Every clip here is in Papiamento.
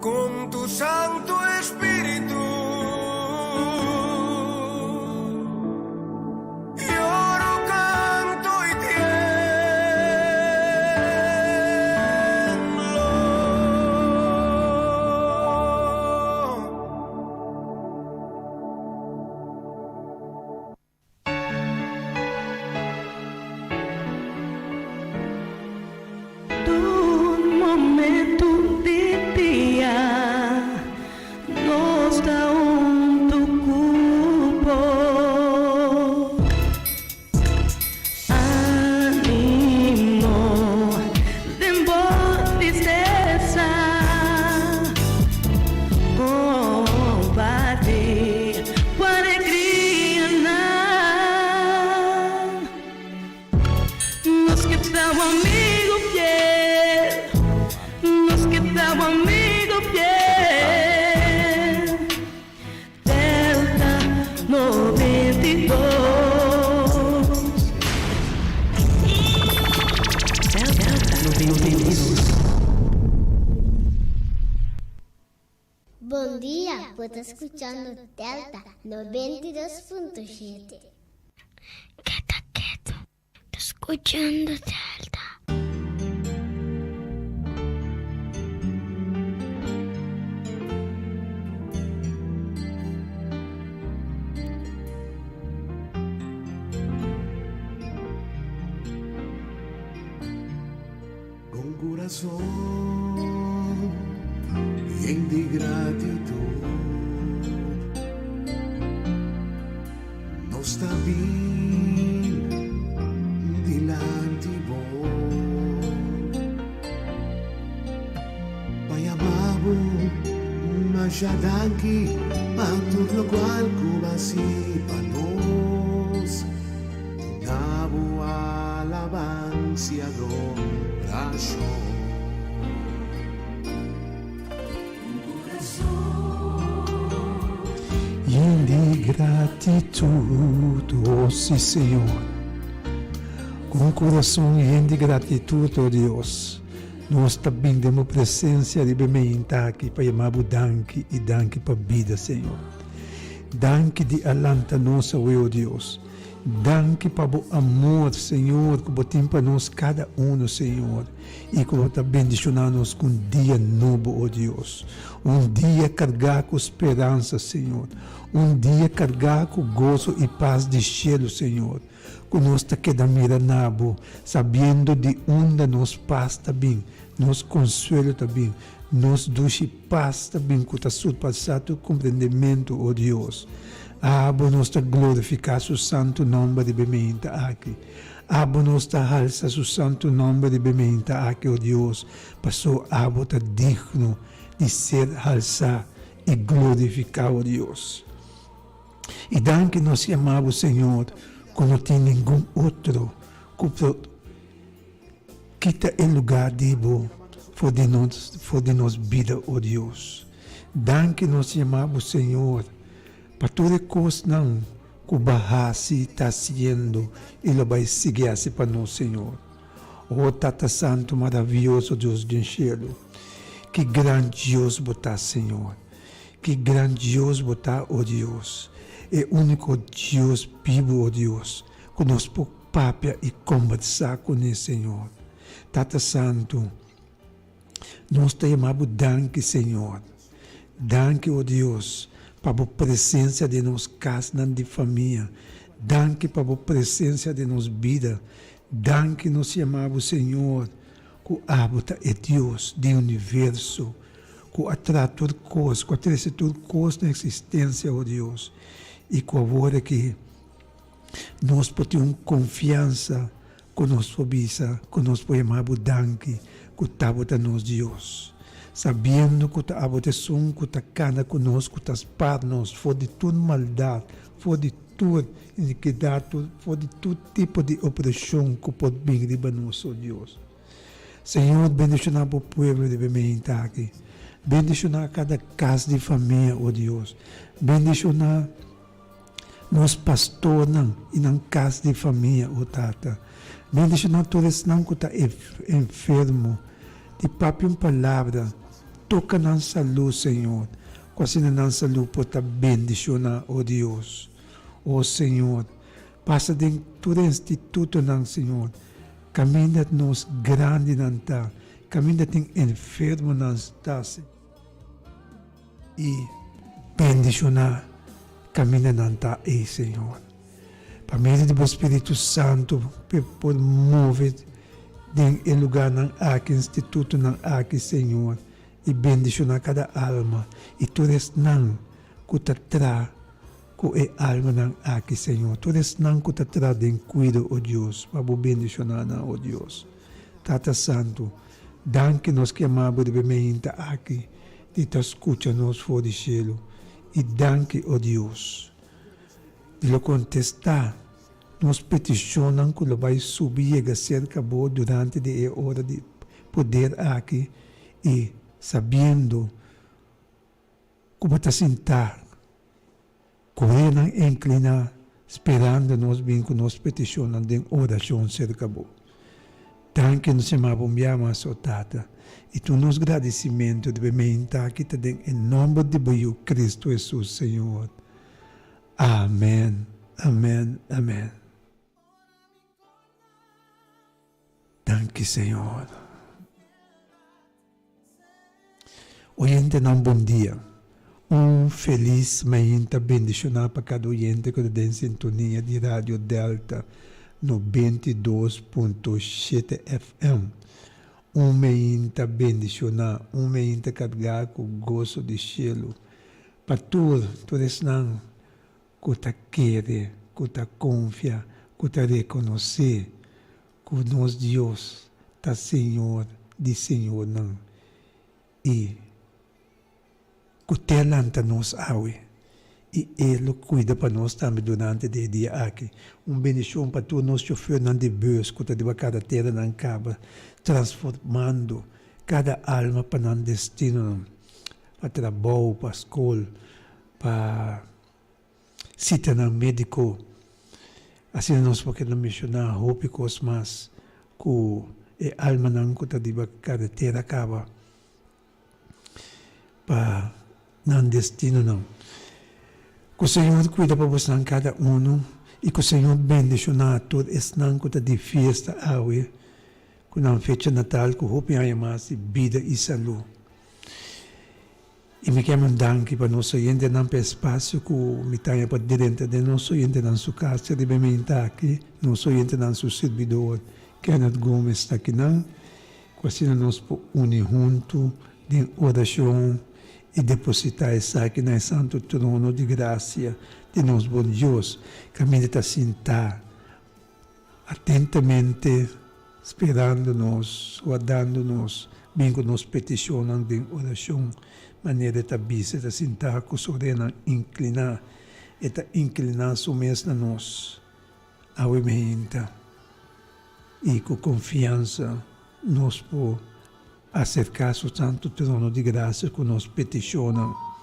Con tu Santo Espíritu Lloro, canto y tiemblo. Tur momentu di dia nos ta huntu ku bo. Animo den bo tristesa, kompartí bo alegrianan. Nos ke ta bo amigu fiel, nos ke ta bo amigu fiel. Delta 92. Delta 92. Bon dia, bo ta skuchando Delta 92.7. Keda ketu, ta skuchando Delta. Con curason yen di gratitud nos ta bin dilanti bo pa yama bo masha danki pa tur locual cu bo a haci pa nos. Duna bo alabansia adorashon. Yen di gratitud, oh si Señor. Ku un kurason yen di gratitud, oh Dios, nos ta bin den bo presensia riba e meinta aki pa yama bo danki i danki pa bida, Señor. Danki di a lanta nos awe, oh Dios. Danki pa bo amor, Señor, ku bo tin pa nos kada uno, Señor, i ku bo ta bendishoná nos ku un dia nobo, o Dios. Un dia kargá ku speransa, Señor. Un dia kargá ku goso i pas di shelu, Señor, ku nos ta keda mira na bo, sabiendo di unda nos pas ta bin, nos konsuelo ta bin, nos dushi pas ta bin ku ta surpasá tur komprendementu, o Dios. Abo nos ta glorifiká su santu nòmber riba e meinta aki. Abo nos ta halsa su santu nòmber riba e meinta aki, o Dios, pasó abo ta digno di ser halsá i glorifiká, o Dios. I danki nos yama bo, Señor, ku no tin ningun otro ku por kita e lugá di bo for di nos, for di nos bida, o Dios. Danki nos yama bo, Señor, pa tur e kosnan ku bo a hasi, ta hasiendo i lo bai sigui hasi pa nos, Señor. O Tata Santu maravioso, Dios den shelu, ki grandioso bo ta, Señor! Ki grandioso bo ta, o Dios, e úniko Dios bibu, o Dios, ku nos por papia i kombersá kuné, Señor. Tata Santu, nos ta yama bo danki, Señor. Danki, o Dios, pa bo presensia den nos kasnan di famia. Danki pa bo presensia den nos bida. Danki nos yama bo, Señor, ku abo ta e Dios di universo, ku a traha tur kos, ku a trese tur kos na eksistensia, o Dios, i ku awor aki nos por tin un konfiansa ku nos por bisa, ku nos por yama bo danki, ku ta bo ta nos Dios, sabiendo ku ta abo ta esun ku ta kana ku nos, ku ta spar nos for di tur maldat, for di tur inikidat, for di tur tipo di opreshon ku por bin riba nos, o Dios. Señor, bendishoná bo pueblo riba e meinta aki. Bendishoná kada kas di famia, o Dios. Bendishoná nos pastornan i nan kas di famia, o Tata. Bendishoná tur esnan ku ta enfermo. Di papia un palabra, toka nan salú, Señor, ku asina nan salú por ta bendishoná, o Dios. O Señor, pasa den tur e institutonan, Señor, kaminda nos grandinan ta, kaminda tin enfermonan ta, Señor, i bendishoná kaminda nan ta ei, Señor. Pa medio di bo Spiritu Santu p'e por move den e lugarnan aki, institutonan aki, Señor, i bendishoná kada alma i tur esnan ku ta traha ku e almanan aki, Señor. Tur esnan ku ta traha den kuido, o Dios, pa bo bendishoná nan, o Dios. Tata Santu, danki nos ke ama bo riba e meinta aki di ta skucha nos for di shelu. I danki, o Dios, di lo kontestá nos petishonnan ku lo bai subi yega serka bo durante di e ora di poder aki i sabiendo ku bo ta sintá ku renan inkliná sperando nos bin ku nos petishonnan den orashon serka bo. Danki nos yama bo un bia mas, o Tata, i tur nos gradisimentu di bo meinta aki ta den e nòmber di bo Yu Kristu Hesus, Señor. Amen, amen, amen. Danki Señor. Oyentenan bon dia. Un felis mainta bendishoná pa kada oyente ku ta den sintonia di Radio Delta 92.7 FM. Un mainta bendishoná, un mainta kargá ku goso di shelu pa tur tur esnan ku ta kere, ku ta konfia, ku ta rekonosé ku nos Dios ta Señor di señornan i ku t'e lanta nos awe i e lo kuida pa nos tambe durante di e dia aki. Un bendishon pa tur nos chofernan di bus ku ta riba kareteranan kaba transformando kada alma pa nan destinonan, pa trabou, pa skol, pa sitanan médiko. Asina nos por keda menshoná hopi kos mas ku e almanan ku ta riba karetera kaba pa nan destinonan. Ku Señor kuida pa bosnan kada unu. I ku Señor bendishoná tur esnan ku ta di fiesta awe ku nan fecha natal ku hopi aña mas di bida i salú. I mi ke un danki pa nos oyentenan pa e spasio ku mi ta haña pa drenta den nos oyentenan su kas riba e meinta aki. Nos oyentenan su sirbidor Kenneth Gomez ta akinan ku asina nos por uni huntu den orashon i depositá esaki na e santu trono di grasia di nos bon Dios, kaminda ta sintá atentamente sperando nos, wardando nos bin ku nos petishonnan den orashon, manera e ta bisa, e ta sintá ku su orenan inkliná, e ta inkliná su mes na nos. Awe meinta i ku konfiansa nos por aserká su santu trono di grasia ku nos petishonnan.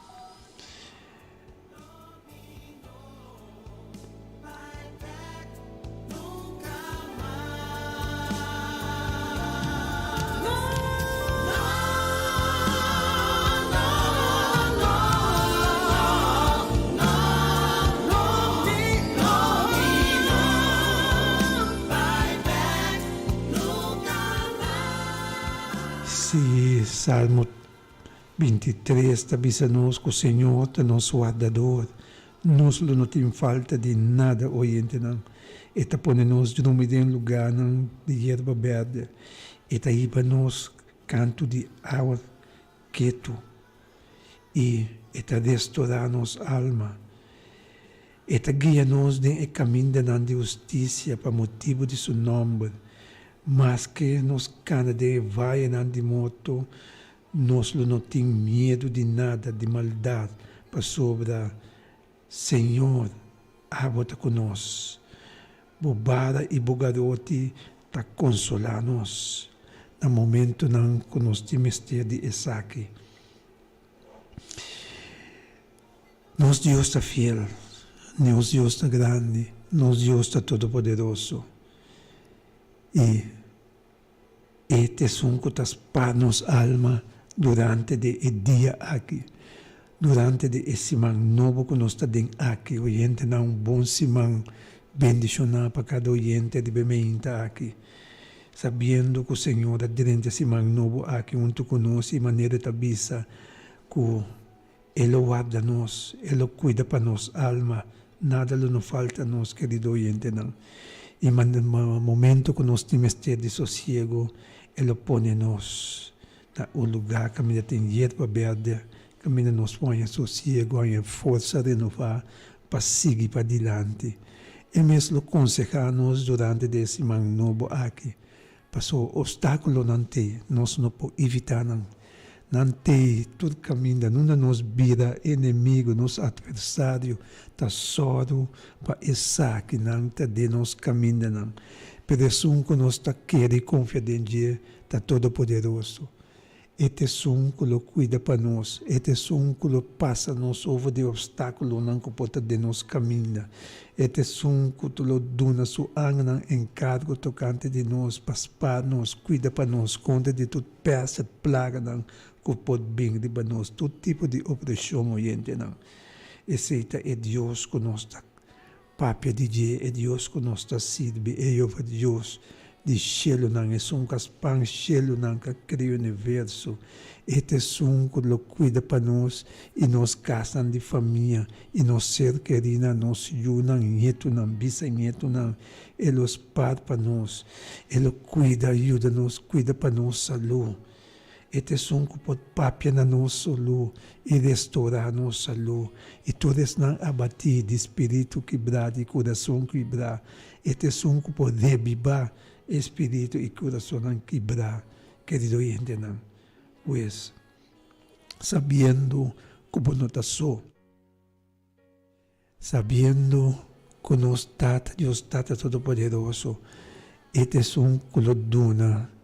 Sí, Salmo 23 ta bisa nos ku Señor ta nos wardador, nos lo no tin falta di nada. Oyentenan, e ta pone nos drumi den lugánan di yerba bèrdè, e ta hiba nos kantu di awa ketu i e ta restorá nos alma. E ta guia nos den e kamindanan di hustisia pa motibu di su nòmber. Maske nos kana den e vayenan di morto, nos lo no tin miedu di nada di maldat, pasobra Señor, abo ta ku nos. Bo bara i bo garoti ta konsolá nos na momentunan ku nos tin mester di esaki. Nos Dios ta fiel, nos Dios ta grandi, nos Dios ta todopoderoso i E ta esun ku ta spar nos alma durante di e dia aki, durante di e siman nobo ku nos ta den aki. Oyentenan, un bon siman bendishoná pa kada oyente riba e meinta aki, sabiendo ku Señor a drenta e siman nobo aki huntu ku nos i manera e ta bisa ku E lo warda nos, E lo cuida pa nos alma, nada lo no falta nos, kerido oyentenan. I momento cu nos tin mester di sosiego, E lo pone nos na un lugar caminda tin yerba berde, caminda nos por haña sosiego, haña forsa renova pa sigui padilanti. E mes lo conseha nos durante di e siman nobo aki. Paso obstáculonan t'ei, nos no por evitá nan. Nan t'ei tur caminda, nunda nos bira enemigo, nos adversario ta sòru pa esakinan ta den nos camindanan. Pero esun cu nos ta kere i confia den dje ta Todopoderoso. E ta esun ku lo kuida pa nos. E ta esun ku lo pasa nos over di opstákulonan ku por ta den nos kaminda. E ta esun ku lo duna su angelnan enkargo tokante di nos pa spar nos, kuida pa nos kontra di tur pèst, plaganan ku por bin riba nos, tur tipo di opreshon, oyentenan. Esei ta e Dios ku nos ta Papia di dje, e Dios ku nos ta sirbi, e Jehova Dios di shelunan, esun ku a span shelunan, ku a kria universo. E ta esun ku lo kuida pa nos i nos kasnan di famia i nos ser kerínan, nos yunan, ñetunan, bisañetunan. E lo spar pa nos. E lo kuida, yuda nos kuida pa nos salú. E ta esun ku por papia na nos salú i restorá nos salú. I tur esnan abatí, di spiritu kibrá, di kurason kibrá, e ta esun ku por rebibá e spiritu i kurasonnan kibrá, kerido oyentenan. Pues, sabiendo ku bo no ta so. Sabiendo ku nos Tata, Dios Tata Todopoderoso, e ta esun ku lo duna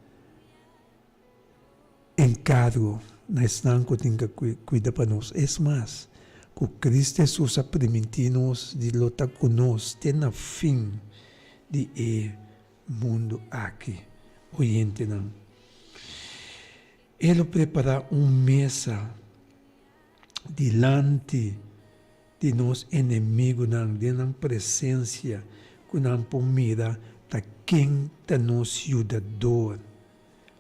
enkargo na esnan ku tin ku kuida pa nos. Es mas, ku Cristo Hesus a primintí nos di lo ta ku nos te na fin di e mundu aki. Oyentenan, E lo prepará un mesa dilanti. di nos enemigunan, den nan presensia, ku nan por mira ta ken ta nos Yudador.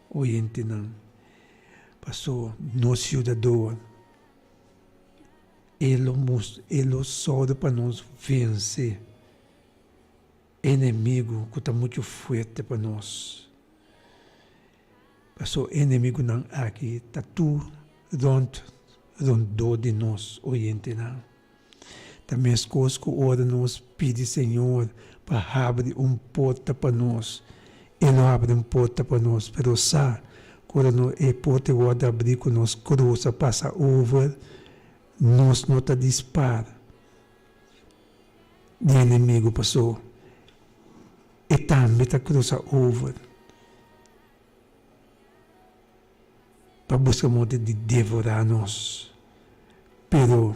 Oyentenan, paso nos Yudador, e lo mus, e lo sòru pa nos vense enemigu ku ta muchu fuerte pa nos. Paso enemigunan aki ta tur rònt rondó di nos oyentenan. Ta meskos ku ora nos pidi Señor pa habri un porta pa nos, E lo habri un porta pa nos, pero sa ku ora no e porta e wòrdu abrí ku nos krusa pasa over, nos no ta dispar di enemigu paso e tambe ta krusa over pa buska moda di devorá nos. Pero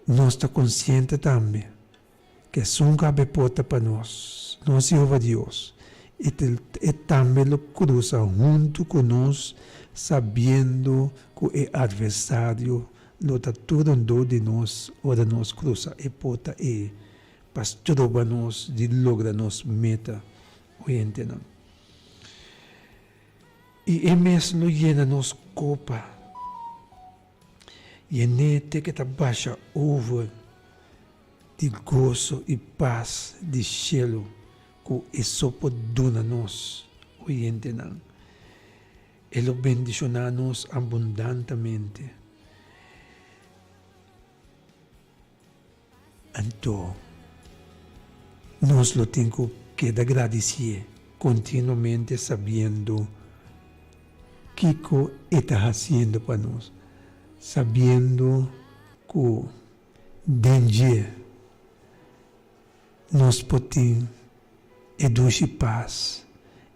nos ta konsiente tambe ku esun ku hab'e porta pa nos, nos Jehova Dios, e tambe lo krusa huntu ku nos sabiendo ku e atversario lo ta tur rondó di nos ora nos krusa e porta ei pa stroba nos di logra nos meta, oyentenan. I e mes lo yena nos kopa, yen'é te ke ta basha over di goso i pas di shelu ku e so por duna nos, oyentenan. E lo bendishoná nos abundantamente. Anto, nos lo tin ku keda gradisié kontinuamente sabiendo kiko e ta hasiendo pa nos, sabiendo ku den dje nos por tin e dushi pas,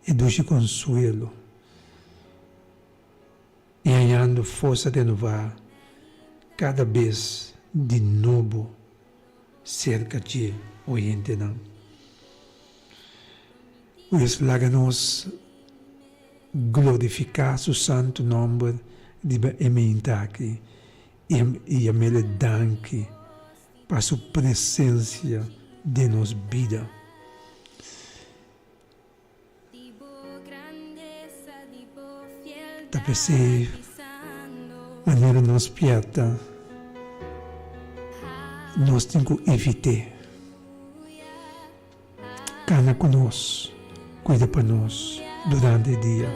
e dushi konsuelo. I hañando forsa renová kada bes di nobo serka dje oyentenan. Pues laga nos glorifiká su santu nòmber riba e meinta aki i yam'el e danki pa su presensia den nos bida. Ta p'esei manera nos pièrta nos tin ku evit'é. Kana ku nos, kuida pa nos durante e dia.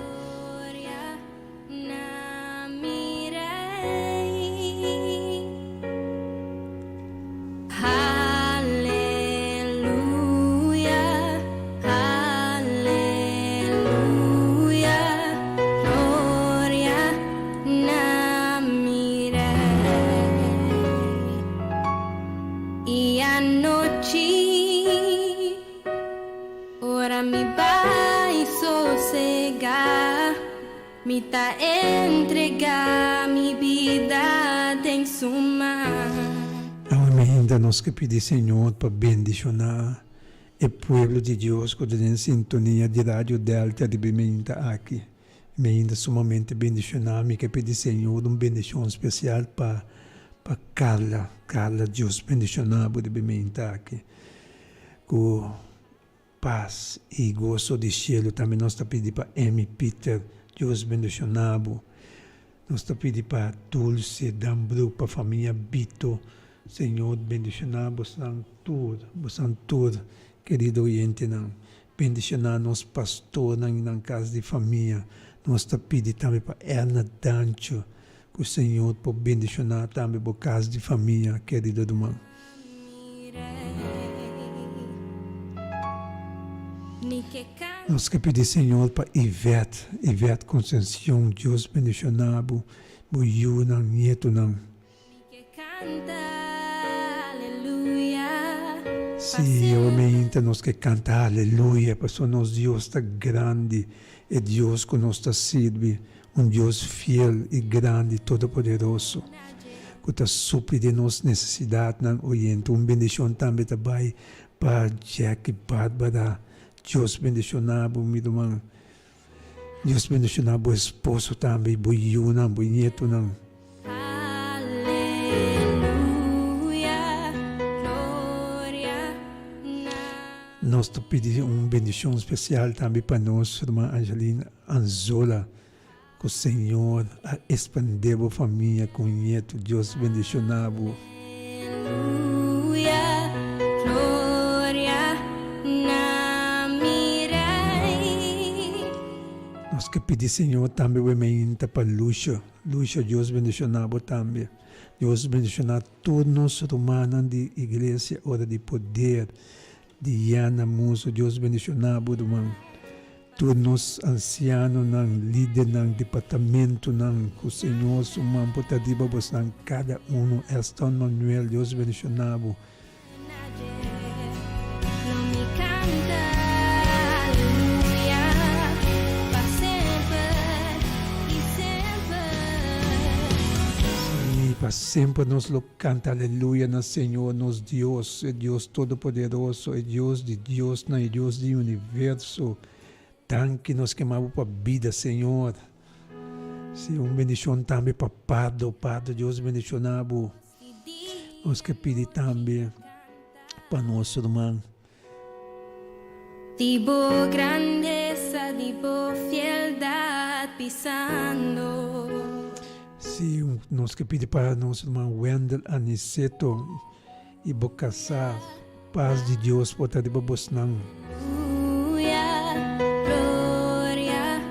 Mi ta entregá mi bida den su man. Awe mainta nos ke pidi Señor pa bendishoná e pueblo di Dios ku ta den sintonia di Radio Delta riba e mainta aki. Mainta sumamente bendishoná. Mi ke pidi Señor un bendishon spesial pa pa Carla. Carla, Dios bendishoná bo riba e mainta aki. Ku. Pas i goso di cielo tambe nos ta pidi pa Emmy Peter Dios bendiciona bo nos ta pidi pa Dulce Dambroek pa famia Bito Señor bendiciona bosnan tur bosnan tur kerido oyentenan bendiciona nos pastornan i nan cas di famia nos ta pidi tambe pa Erna Dancho cu Señor por bendiciona tambe bo cas di famia kerido ruman. Nos ke pidi Señor pa Yvette, Yvette Concencion, Dios bendiciona bo, bo yunan, nietonan. Si, awe meinta nos ke canta aleluya, pasobra nos Dios ta grandi, e Dios cu nos ta sirbi, un Dios fiel y grandi, todopoderoso. Ku ta supli den nos nesesidatnan oyente. Un bendishon tambe ta bai pa Jackie Barbara. Dios bendishoná bo mi ruman. Dios bendishoná bo esposo tambe i bo yunan, bo ñetunan. Nos ta pidi un bendicion special tambe pa nos ruman Angeline Anzola. Cu Señor a expande bo famia cu nieto. Dios bendiciona bo. Aleluya, gloria na mi Rey. Nos ke pidi Señor tambe bo e meinta pa Lucio. Lucio, Dios bendiciona bo tambe. Dios bendiciona tur nos rumannan di Iglesia Ora di Poder. Diana Muzo, Dios bendiciona bo ruman. Tur nos ancianonan, lidernan, departamentonan, cu Señor su man por ta riba bosnan cada uno. Eston Manuel, Dios bendiciona bo. Sí, pa semper nos lo canta aleluya na Señor nos Dios, e Dios Todopoderoso, e Dios di diosnan, e Dios di universo. Danki nos kema bo pa bida, Señor. Sí, un bendicion tambe pa Pardo. Pardo, Dios bendiciona bo. Nos ke pidi tambe pa nos ruman. Di bo grandesa, di bo fieldad pisando. Sí, nos ke pidi pa nos ruman Wendel Aniceto i bo kasá. Pas di Dios por ta riba bosnan. Aleluya, gloria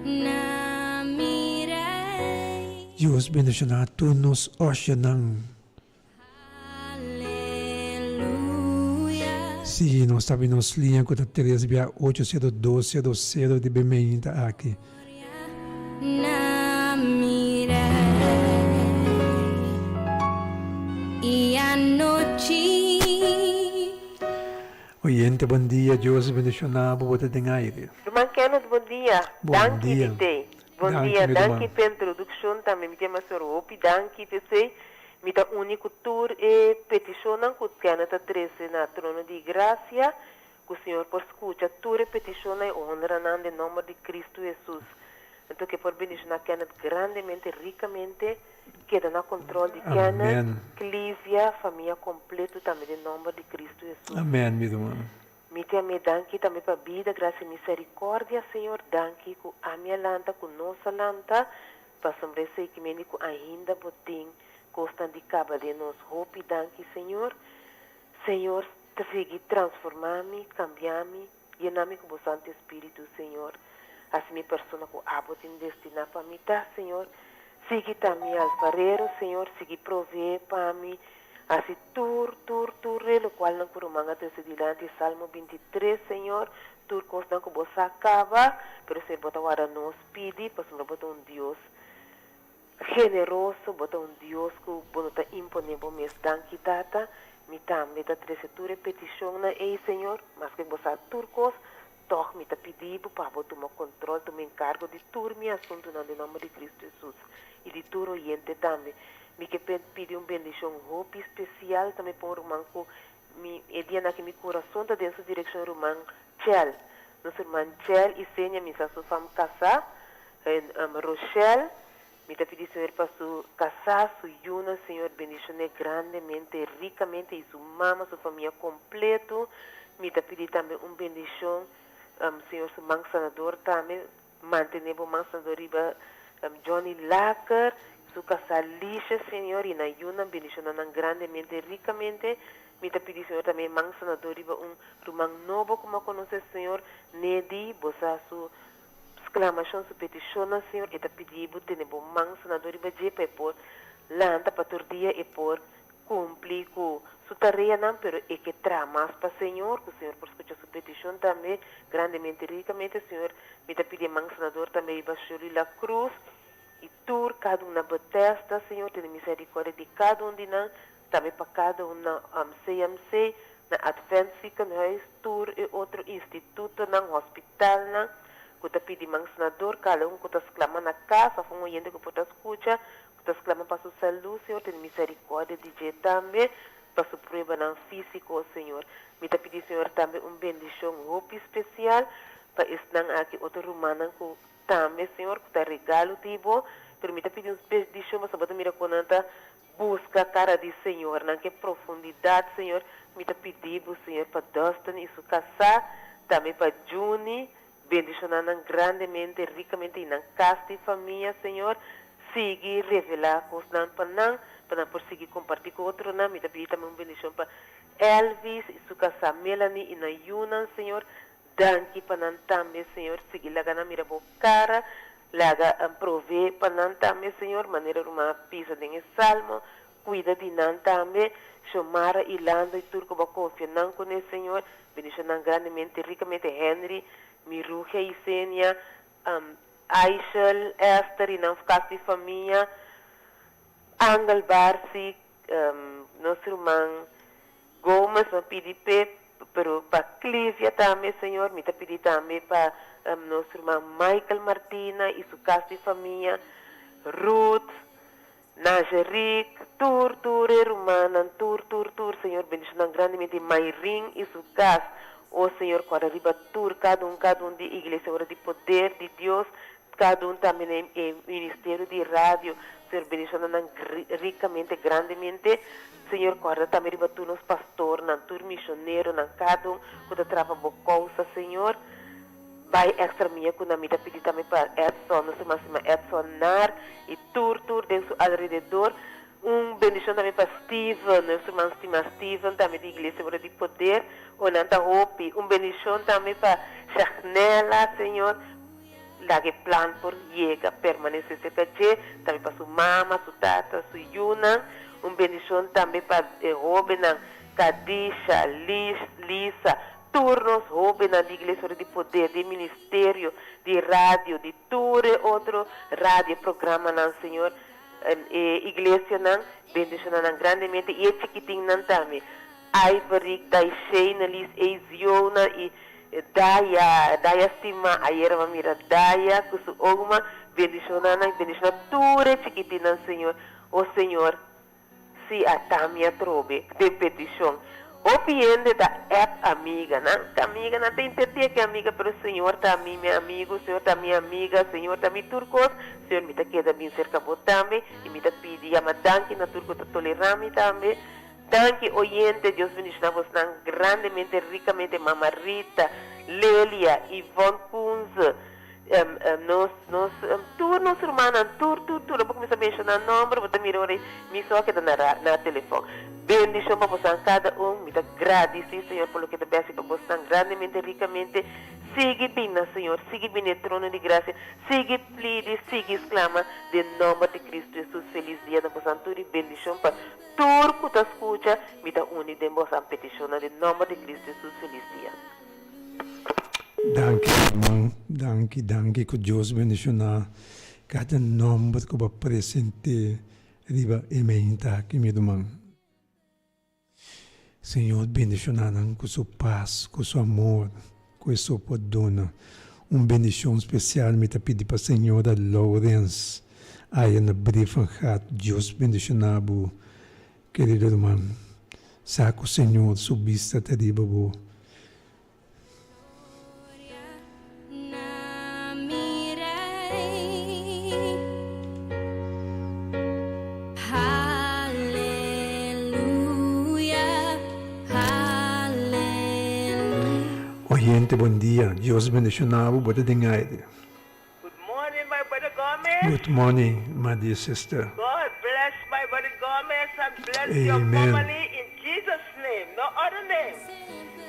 na mi Rey. Dios bendishoná tur nos oshanan. Sí, nos ta bin nos liña ku ta tres bia ocho sero dos sero sero di bemeinta aki. Oyente bon dia, Dios bendiciona bo, bo ta den aire. Ruman Kenneth bon dia. Bon Danki dia. di tei. Bon Danki dia, mi danki ruman. p'e introdukshon tambe mi tin masor hopi danki p'esei. Mi ta uni ku tur e petishonnan ku Kenneth a trese na trono di grasia, ku Señor por skucha tur e petishonnan i honra nan den nòmber di Kristu Hesus. Anto ke por bendishoná Kenneth grandemente, rikamente, keda na kontrol di Kenneth, Amen. Klisia, famia kompleto tambe den nòmber di Kristu Hesus. Amen mi ruman. Mi te am'é danki tambe pa bida, grasia i misericordia, Señor, danki ku ami a lanta, ku nos a lanta, pasobra esei ki mende ku ainda Bo tin kosnan di kaba den nos. Hopi danki, Señor. Señor, ta sigui transformá mi, kambia mi, yena mi ku Bo Santu Espíritu, Señor. Hasi mi persona ku Abo tin destiná pa mi ta, Señor. Sigui ta mi alfarero, Señor, sigui proveé pa mi, Hasi tur, tur, tur re lokualnan ku ruman a trese dilanti, Salmo 23, Señor, tur kosnan ku Bo sa kaba, pero Señor Bo ta warda nos pidi, pasobra Bo ta un Dios generoso, Bo ta un Dios ku Bo no ta imponé Bo mes. Danki, Tata. Mi tambe ta trese tur e petishonnan ei, Señor, maske Bo sa tur kos, tòg mi ta pidi Bo pa Bo tuma kontrol, tuma enkargo di tur mi asuntunan den nòmber di Kristu Hesus. i di tur oyente tambe. Mi ke pidi un bendishon hopi spesial tambe pa un ruman ku mi e dianan aki mi kurason ta den su direkshon ruman Chel. Nos ruman Chel i Senia mi sa su fam kasá Rochelle. Mi ta pidi Señor pa su kasá, su yunan Señor bendishon'é grandemente, rikamente i su mama, su famia kompleto. Mi ta pidi tambe un bendishon Señor su man sanador tambe. Mantené bo man santo riba Johnny Laker, su kasá Lisha, Señor, i nan yunan, bendishoná nan grandemente, rikamente. Mi ta pidi, Señor, tambe man sanadó riba un ruman nobo ku mi a konosé, Señor, Nedy, bo sa su sklamashon, su petishonnan, Señor, e ta pidi bo tene bo man sanadó riba dje pa e por lanta pa tur dia e por Cumpli cu su tareanan, pero e ke traha mas pa Señor, cu Señor por scucha su peticion tambe, grandemente ricamente, Señor, mi ta pidi e man sanador tambe riba Shirley La Cruz y tur cada un na Bethesda, Señor, tene misericordia di cada un di nan, tambe pa cada un na CMC, na Advent Ziekenhuis, tur e otro institutonan, hospitalnan, cu ta pidi man sanador, cada un cu ta sclama na cas of un oyente cu por ta scucha, Ku ta sklama pa su salú, Señor, tene miserikordia di dje tambe, pa su pruebanan físiko, Señor. Mi ta pidi, Señor, tambe un bendishon hopi spesial pa esnan aki, otro rumannan ku tambe, Señor, ku ta regalo di Bo, pero mi ta pidi un bendishon pasobra Bo ta mira kon nan ta buska kara di Señor, nan ke profundidat, Señor. Mi ta pidi Bo, Señor, pa Dustin i su kasá, tambe pa Junie, bendishoná nan grandemente, rikamente i nan kas di famia, Señor. Sigui revelá kosnan pa nan, pa nan por sigui kompartí ku otronan. Mi ta pidi tambe un bendishon pa Elvis i su kasá Melanie i nan yunan, Señor. Danki pa nan tambe, Señor. Sigui laga nan mira Bo kara. Laga provee pa nan tambe, Señor, manera ruman a bisa den e Salmo. Cuida di nan tambe, Xiomara y Lando y tur cu bo a confia nan cune, Señor. Bendiciona nan grandemente, ricamente, Henry, Mirugia y Senia, Aishel, Esther y nan cas di famia, Angel Barsi, nos ruman Gomez, mi a pidi p'e, pero pa Clivia tambe, Señor. Mi ta pidi tambe pa nos ruman Michael Martina y su cas di famia, Ruth, Najerik, tur tur e rumannan, tur tur tur, Señor bendicion nan grandemente, Mayrin y su cas, oh Señor cuarda riba tur cada un cada un di Iglesia ora di poder di Dios, cada un tambe na e ministerio di radio, Señor bendiciona nan ricamente grandemente, Señor cuarda tambe riba tur nos pastornan, tur misioneronan, cada un cu ta traha pa bo causa, Señor. Bai extra mia cu na mi ta pidi tambe pa Edson, nos hermano stima Edson Nar y tur tur den su alrededor. Un bendicion tambe pa Steven, nos hermano stima Steven tambe di Iglesia Obra di Poder, o nan ta hopi. Un bendicion tambe pa Shagnella, Señor, laga e plan por yega, permanece cerca dje, tambe pa su mama, su tata, su yunan. Un bendicion tambe pa e hobennan Kadisha, Liz, Lisa, Tur nos hóbennan di Iglesia Ora di Poder, di ministerio, di radio, di tur e otro radio programanan, Señor, e iglesianan, bendiciona nan grandemente y e chikitinnan tambe. Ivory, Daishaina, Liz, Eiziona y Daya, Daya stima, ayera mi a mira Daya cu su oma, bendiciona nan y bendiciona tur e chikitinnan, Señor. O Señor, Sí, ata mi atrobe den peticion. Hopi hende ta app amiga. Nan ta amiga, nan ta intent'é ke amiga, pero Señor ta ami mi amigo, Señor ta mi amiga, Señor ta mi tur kos. Señor, mi ta keda bin serka bo tambe i mi ta pidi yama danki na tur ku ta tolerá mi tambe. Danki oyente, Dios bendiciona bosnan grandemente, ricamente, Mama Rita, Lelia, Yvonne Kunze. Nos, nos, tur nos rumannan, tur, tur, tur, lo bo kuminsá menshoná nòmber, bo ta mira ora mi so a keda na ra, na telefòn. Bendishon pa bosan kada un. Mi ta gradisí Señor pa loke ta bèsi pa bosnan grandemente, rikamente. Sigui bin na Señor, sigui bin na e trono di grasia, sigui plidi, sigui sklama den nòmber di Kristu Hesus. Felis dia na bosan tur i bendishon pa tur ku ta skucha. Mi ta uni den bosan petishonnan den nòmber di Kristu Hesus. Felis dia. Danki herman, danki, danki ku Dios bendiciona kada nomber ku bo a presente riba e meinta aki mi ruman. Señor bendiciona nan ku su pas, ku su amor, ku e so por duna. Un bendicion special mi ta pidi pa señora Lawrence aya na Brievengat. Dios bendiciona bo Kerido ruman, sa ku Señor su bista ta riba bo. Oyente bon dia, Dios bendiciona bo, bo ta den aire. Good morning my brother Gomez. Good morning my dear sister. God bless my brother Gomez and bless your Amen. family in Jesus name no other name.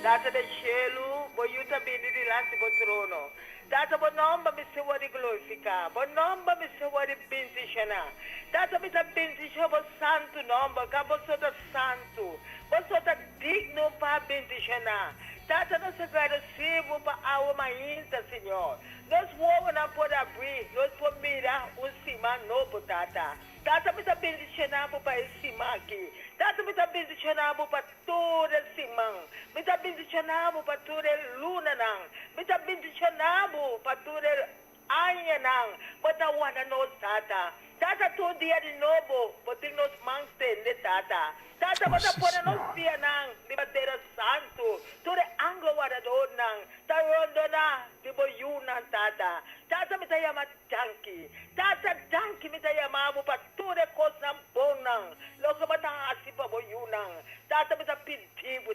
Tata den shelu bo yu ta bini dilanti bo trono. Tata bo nomber mester worde glorifica bo nomber mester worde bendiciona. Tata mi ta bendiciona bo santu nomber ka bo so ta santu bo so ta digno pa bendiciona. Tata nos ta gradeci bo pa awe mainta Señor. Nos wowonan por abrí, nos por mira un siman nobo, Tata. Tata, mi ta bendishoná bo pa e siman akí. Tata, mi ta bendishoná bo pa tur e siman. Mi ta bendishoná bo pa tur e lunanan. Mi ta bendishoná bo pa tur e añanan. Bo ta warda nos, Tata. Tata, tur dia di nobo bo tin nos man stende, Tata. Tata, bo ta pone nos pianan riba tera santu. Tur e angel wardadornan Ta rondoná di bo yunan, Tata. Tata, mi ta yama danki. Tata, danki mi ta yama bo pa tur e kosnan bonnan loke bo ta hasi pa bo yunan. Tata, mi ta pidi bo,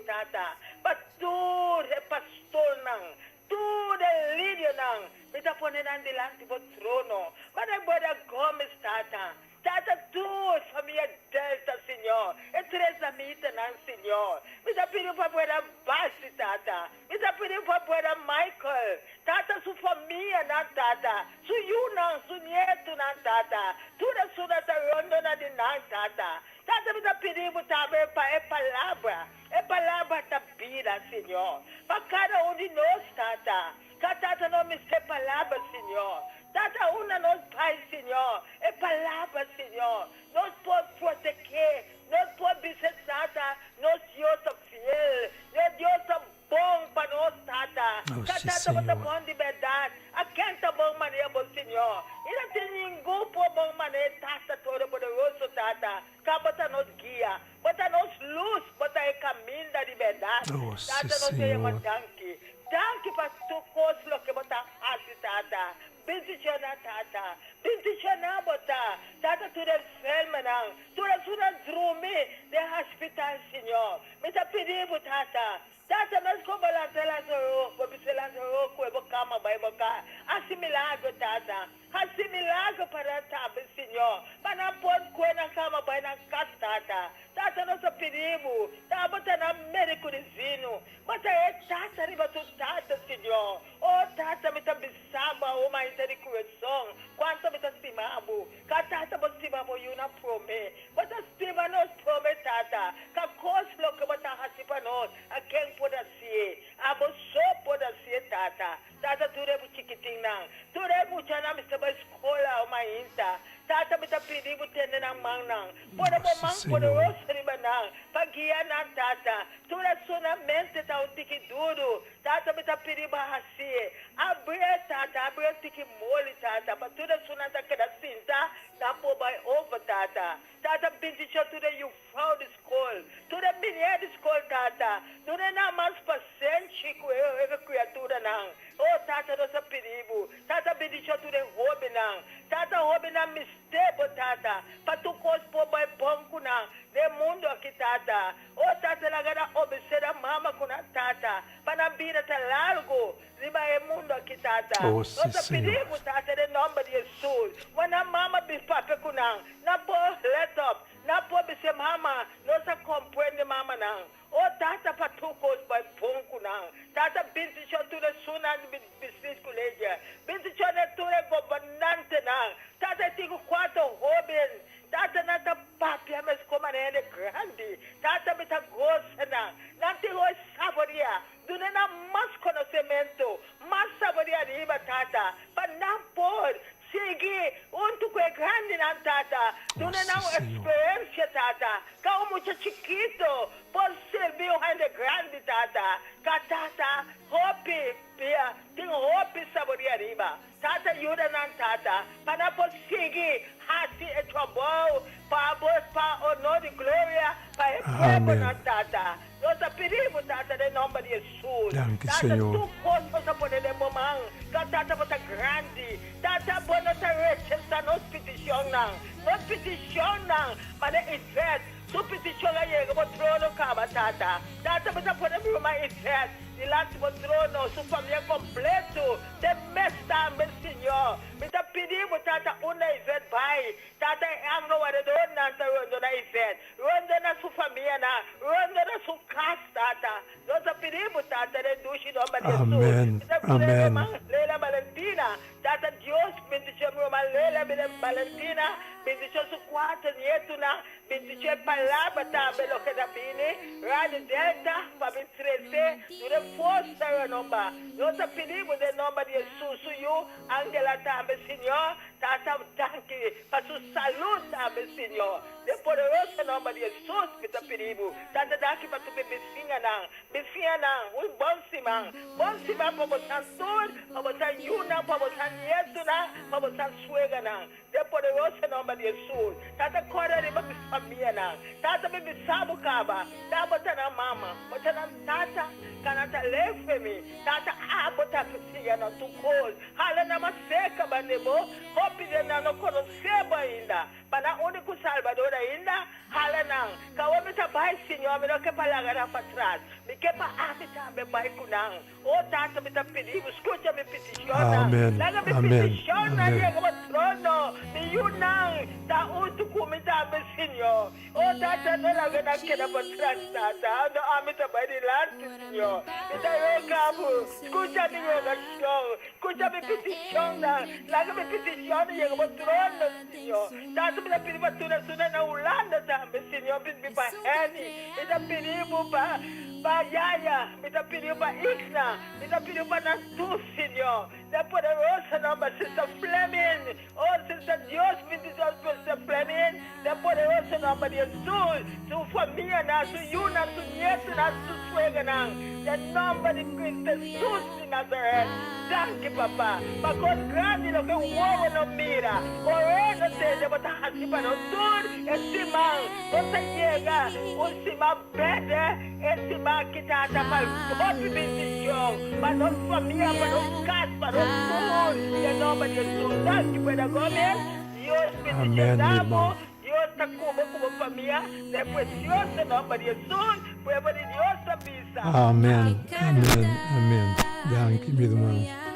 Mi ta pone nan dilanti bo trono. Mane Brother Gomez, Tata. Tata tur famia Delta, Señor. E tres damitanan, Señor. Mi ta pidi pa Brother Basi, Tata. Mi ta pidi pa Brother Michael, Tata su famianan, Tata. Su yunan, su nietunan, Tata. Tur esunnan ta rondona di nan, Tata. Tata mi ta pidi bo tambe pa e Palabra. E Palabra ta bida, Señor. Pa kada un di nos, Tata. Ka Tata no mester Palabra, Señor. Tata unda nos bai, Señor. E Palabra, Señor. Nos por protegé, nos por bisa Tata, nos Dios ta fiel, nos Dios ta bon pa nos, Tata. Oh, Ka sí, Tata bo ta Señor. bon di berdad. A ken ta bon manera bo, Señor? I no tin ningun por bon manera Tata Todopoderoso, Tata. Ka bo ta nos guia, bo ta nos lus, bo ta e kaminda di bèrdat. Oh, sí, Tata, nos ta yama Señor. danki. Danki pa tur kos loke bo ta hasi, Tata. Bendishoná, Tata. Bendishoná bo ta, Tata, tur enfermonan, tur esunnan drumi den hospital, Señor. Mi ta pidi bo, Tata, Tata mes ku bo lanta Lazaro, bo bisa Lazaro kue bo kama bai bo ka. Hasi milagro, Tata. Hasi milagro pa nan tambe, Señor. Pa nan por kue nan kama bai nan kas, Tata. Tata, nos ta pidi bo, ta bo ta nan medico divino. Bo ta e Tata riba tur tata, Señor. Oh, Tata, mi ta bisa bo awo mainta di kurason, kuanto mi ta stima bo. Ka Tata bo stima bo yunan prome. Bo ta stima nos prome, Tata. Ka kos loke bo ta hasi pa nos, a ken por hasié? Abo so por hasié, Tata. Tata, tur e bo chikitinnan, tur e muchanan mester bai skol awe mainta. Tata, mi ta pidi bo tende nan mannan. Pone bo Sí, man Señor. poderoso riba nan pa guia nan, Tata. Tur esunnan mente ta un tiki duru. Tata, mi ta pidi bo hasié. Abrié, Tata, abrié un tiki moli, Tata, pa tur esunnan ta keda sinta, nan por bai over, Tata. Tata, bendicion tur e yufrou di skol, tur e minier di skol, Tata. Duna nan mas pasenshi ku e kriaturanan. Oh, Tata, nos ta pidi bo. Tata, bendicion tur e hobennan. Tata, hobennan mester bo, Tata, pa tur kos por bai bon ku nan den mundu aki, Tata. Oh, Tata, laga nan obedesé nan mama ku nan tata, pa nan bida ta largu riba e mundu aki, Tata. Oh, sí, Nos ta pidi Señor. bo, Tata, den nòmber di Hesus. Wan nan mama bin papia ku nan, nan por let op, nan por bis'é, Mama, nos a komprende mamanan. Oh, Tata, pa tur kos bai bon ku nan. Tata, bendishon tur esunnan di Business College. Bendishon na tur e gobernantenan. Tata, e tin ku kuater hóben. Tata, nan ta papia mes komo nan hende grandi. Tata, mi ta gosa nan. Nan tin hoy saboria. Duna nan mas konosementu, mas saboria riba, Tata, pa nan por sigui huntu ku e grandinan, Tata. Oh, Duna sí, nan un Señor. eksperensia, Tata, ka un mucha chikitu por sirbi un hende grandi, Tata. Ka, Tata, hopi bia tin hopi saboria riba. Tata yuda nan Tata pa nan por sigui haci e trabou pa bo pa honor di gloria pa e pueblonan Amen. Tata. Nos ta pidi bo Tata den nomber di Jesus. Danki Tata Señor. tur cos nos a pone den bo man ka Tata bo ta grandi Tata bo no ta rechasa nos peticionnan nos peticionnan mane Yvette su peticion a yega bo trono caba Tata Tata bo ta pone mi ruman Yvette dilanti bo trono su famia completo Den mes tambe, Señor. Mi ta pidi Bo, Tata, unda Yvette bai. Tata, e angel waredornan ta rondona Yvette, rondona su famianan, rondona su cas, Tata. Nos ta pidi Bo, Tata, den dushi nomber di Jesus. Amen, Mi ta pidi amen. ruman Leila Valentina, Tata Dios, bendicion mi ruman Leila Valentina, bendicion su cuater nietunan, Bintichue palabra tambe loke ta bini Radio Delta pa bin trese duna forsa renomba. Nos ta pidi bo den nomber di Jesus su yu Angela tambe Señor tata danki pa su salud tambe Señor. Den poderoso nomber di Jesus mi ta pidi bo tata danki pa tur mi bisiñanan bisiñanan un bon siman bon siman pa bosan tur pa bosan yunan pa bosan nietunan pa bosan sueganan. Den poderoso nomber di Hesus. Tata kore riba mi famianan. Tata mi bisa bo kaba. Ta bo ta nan mama, bo ta nan tata, ka nan ta lefe mi. Tata abo ta siña nan tur kos. Hala nan mas serka bande bo. Hopi den nan no konosé bo ainda. Pa nan úniko Salbador ainda, hala nan. Kawe mi ta bai, Señor, mi no ke pa laga nan patras. Mi ke pa ami tambe bai ku nan. O Tata, mi ta pidi bo, skucha mi petishonnan. Amen, Laga mi amen, petishonnan amen. yega bo trono. Mi yunan ta huntu ku mi tambe, Señor. O Tata, no laga nan keda pa tras, Tata. Ando ami ta bai dilanti, Señor. Mi ta roga bo, skucha mi rogashon, skucha mi petishonnan. Laga mi petishonnan yega bo trono, Señor. Tata, mi ta pidi pa tur esunnan na Hulanda tambe, Señor. Mi ta pidi pa Henny, mi ta pidi bo pa pa Yaya, mi ta pidi bo pa Igna, mi ta pidi bo pa nan tur, Señor. Den poderoso nomber, Sister Fleming. Oh Sister Dios bendicion Sister Fleming den poderoso nomber di Jesus, su famianan, su yunan, su nietonan, su suegranan den nomber di Cristo Jesus di Nazaret. Danki Papa pa cos grandi loke wowo no mira, ore no tende bo ta haci pa nos tur e siman. Nos ta yega un siman berde e siman ki ta ta pa hopi bendicion pa nos famia, pa nos cas, pa nos tur den nomber di Jesus. Danki Brother Gomez, Dios Amen, mi bendiciona bo, hermano. Dios ta cu bo cu bo famia den precioso nomber di Jesus. Pueblo di Dios ta bisa. Amen, amen, amen. Danki, mi hermano.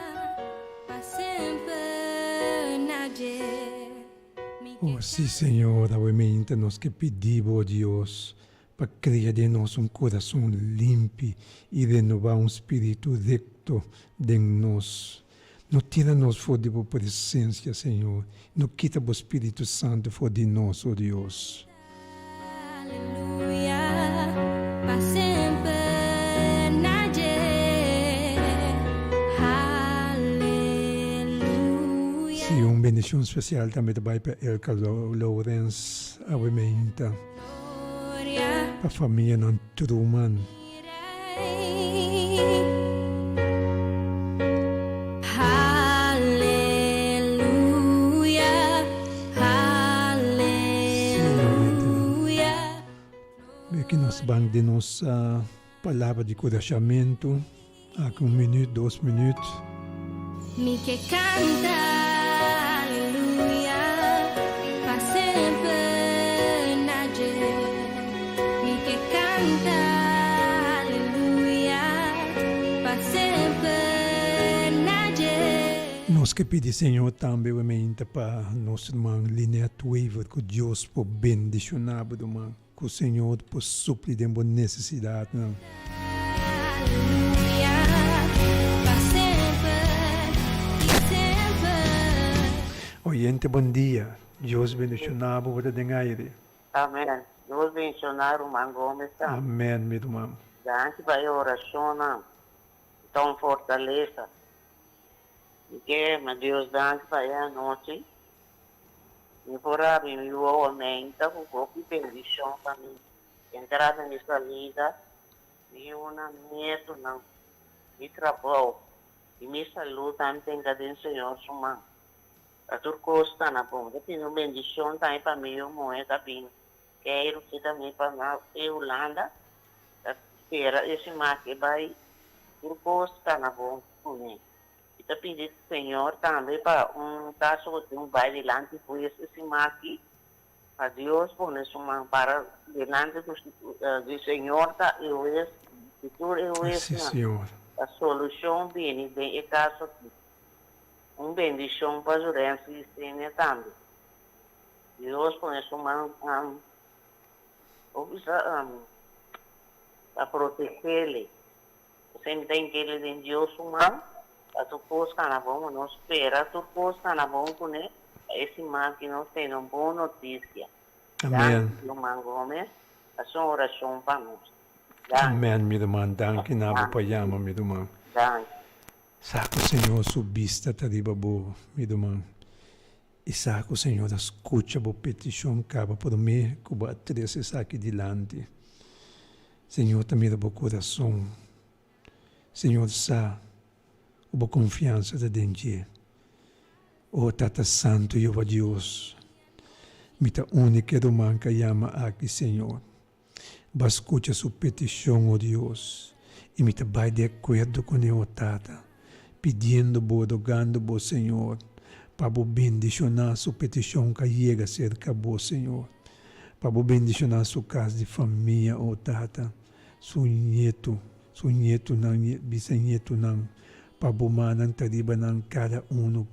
Oh, sí, Señor, awe meinta nos ke pidi Bo, oh Dios, pa kria den nos un kurason limpi i renobá un spiritu rekto den nos. No tira nos for di Bo presensia, Señor, no kita Bo Spiritu Santu for di nos, oh Dios. Sí, un bendicion special tambe ta bai pa Elka Lourens awe meinta, pa famianan Truman. Aki nos ban den nos palabra di kurashamentu. Aki un minüt, dos minüt. Mi ke kanta aleluya pa semper na dje. Mi ke kanta aleluya pa semper na dje. Nos ke pidi Señor tambe we meinta pa nos ruman Lynette Wever ku Dios por bendiciona bo ruman. Ku Señor por supli den bo nesesidatnan. Oyente bon dia. Dios bendiciona bo bo ta den aire. Amen. Dios bendiciona ruman Gomez tambe. Amen mi ruman. Danki pa e oracionnan. Ta un fortalesa. Mi ke ma Dios danki pa e anochi. Mi por habri mi wowo menta ku hopi bendishon pa mi entrada mi salida, mi yunan, mi nietonan, mi trabou i mi salú tambe tenga den Señor su man. Pa tur kos ta na bon. Ta pidi un bendishon tambe pa mi yu muhé ta bin keiru ki tambe pa na e Hulanda ta spera e siman ke bai tur kos ta na bon kuné. Mi ta pidi Señor tambe pa un caso cu tin bay dilanti hues e siman aki, pa Dios pone su man para dilanti di Señor ta e hues di tur e Así, huesnan, Señor. pa solucion bini den e caso aki. Un bendicion pa Zurensi y Senia tambe. Dios pone su man pa protegele. Esei ta inkele den Dios su man pa tur kos kana bon. Nos spera tur kos kana bon kuné pa e siman ki nos tene un bon notisia. Amen. Danki Ruman Gomez pa su orashon pa nos. Danki. Amen mi ruman danki na bo pa yama mi ruman. Danki. Sa ku Señor su bista ta riba bo mi ruman i sa ku Señor a skucha bo petishon kaba promé ku bo a trese esaki dilanti. Señor ta mira bo kurason. Señor sa ku bo konfiansa ta den dje. O Tata Santu Jehová Dios, mi ta uni ku e ruman ku a yama aki, Señor. Bo a skucha su petishon, o Dios, i mi ta bai di akuerdo kuné, o Tata, pidiendo bo, rogando bo, Señor, pa bo bendishoná su petishon ku a yega serka bo, Señor. Pa bo bendishoná su kas di famia, o Tata. su ñetu, su ñetunan, bisañetunan, pa bo mannan ta riba nan kada unu,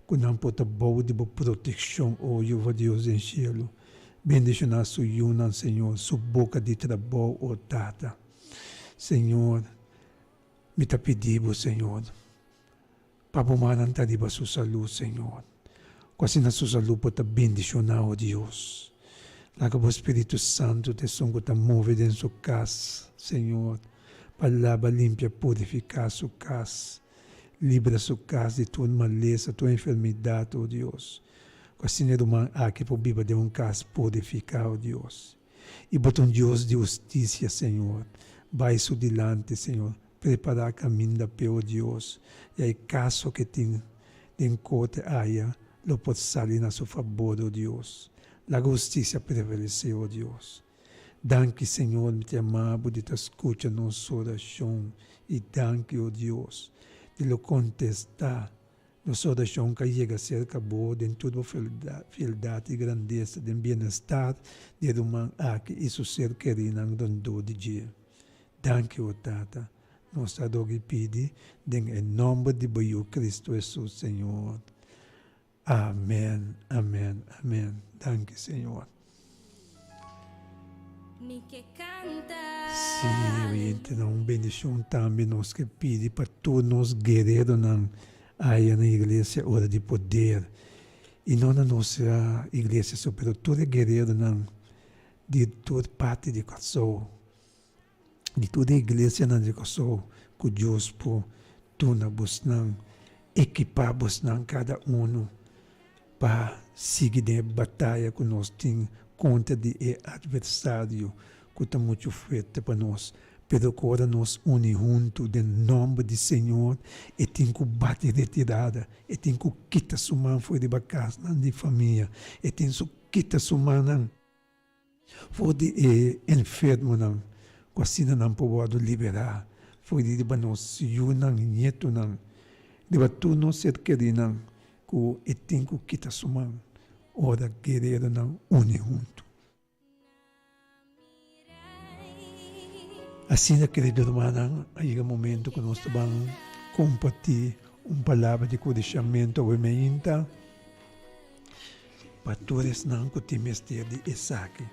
ku nan por ta bou di bo protekshon, o Jehova Dios den shelu. Bendishoná su yunan, Señor, su boka di trabou, o Tata. Señor, mi ta pidi bo, Señor, pa bo mannan ta riba su salú, Señor, ku asina su salú por ta bendishoná, o Dios. Laga bo Spiritu Santu ta esun ku ta move den su kas, Señor, pa laba, limpia, purifiká su kas, libra su kas di tur malesa, tur enfermidat, o Dios. Ku asina e ruman aki por biba den un kas purifiká, o Dios. I bo ta un Dios di hustisia, Señor. Bai su dilanti, Señor. Prepará kaminda p'e, o Dios, ya e kaso ke tin den korte aya lo por sali na su fabor, o Dios. Laga hustisia prevalesé, o Dios. Danki, Señor, mi ta yama bo di ta skucha nos orashon, i danki, o Dios, di lo kontestá Nos orashon ka yega serka bo den tur bo fieldat i grandesa den bienestar di e ruman aki i su ser kerinan rondó di dje. Danki, o Tata. Nos ta roga i pidi den e nomber di bo Yu Cristo Jesus, Señor. Amen, amen, amen. Danki, Señor. Sí, oyentenan, un bendishon tambe nos ke pidi pa tur nos guereronan aya na iglesia Ora di Poder. I no na nos iglesia so, pero tur e guereronan di tur parti di Kòrsou, di tur e iglesianan di Kòrsou, ku Dios por duna bosnan, ekipá bosnan kada unu. Pa sigui den e bataya ku nos tin kontra di e atversario ku ta muchu fuerte pa nos. Pero ku ora nos uni huntu den nòmber di Señor, e tin ku bati retirada, e tin ku kita su man for riba kasnan di famia, e tin su kita su mannan for di e enfermonan, ku asina nan por wòrdu liberá for di riba nos yunan i ñetunan, riba tur nos ser kerinan ku e tin ku kita su man ora guereronan uni huntu. Asina, kerido rumannan, a yega momento ku nos ta ban kompartí un palabra di kurishamentu awe meinta pa tur esnan ku tin mester di esaki.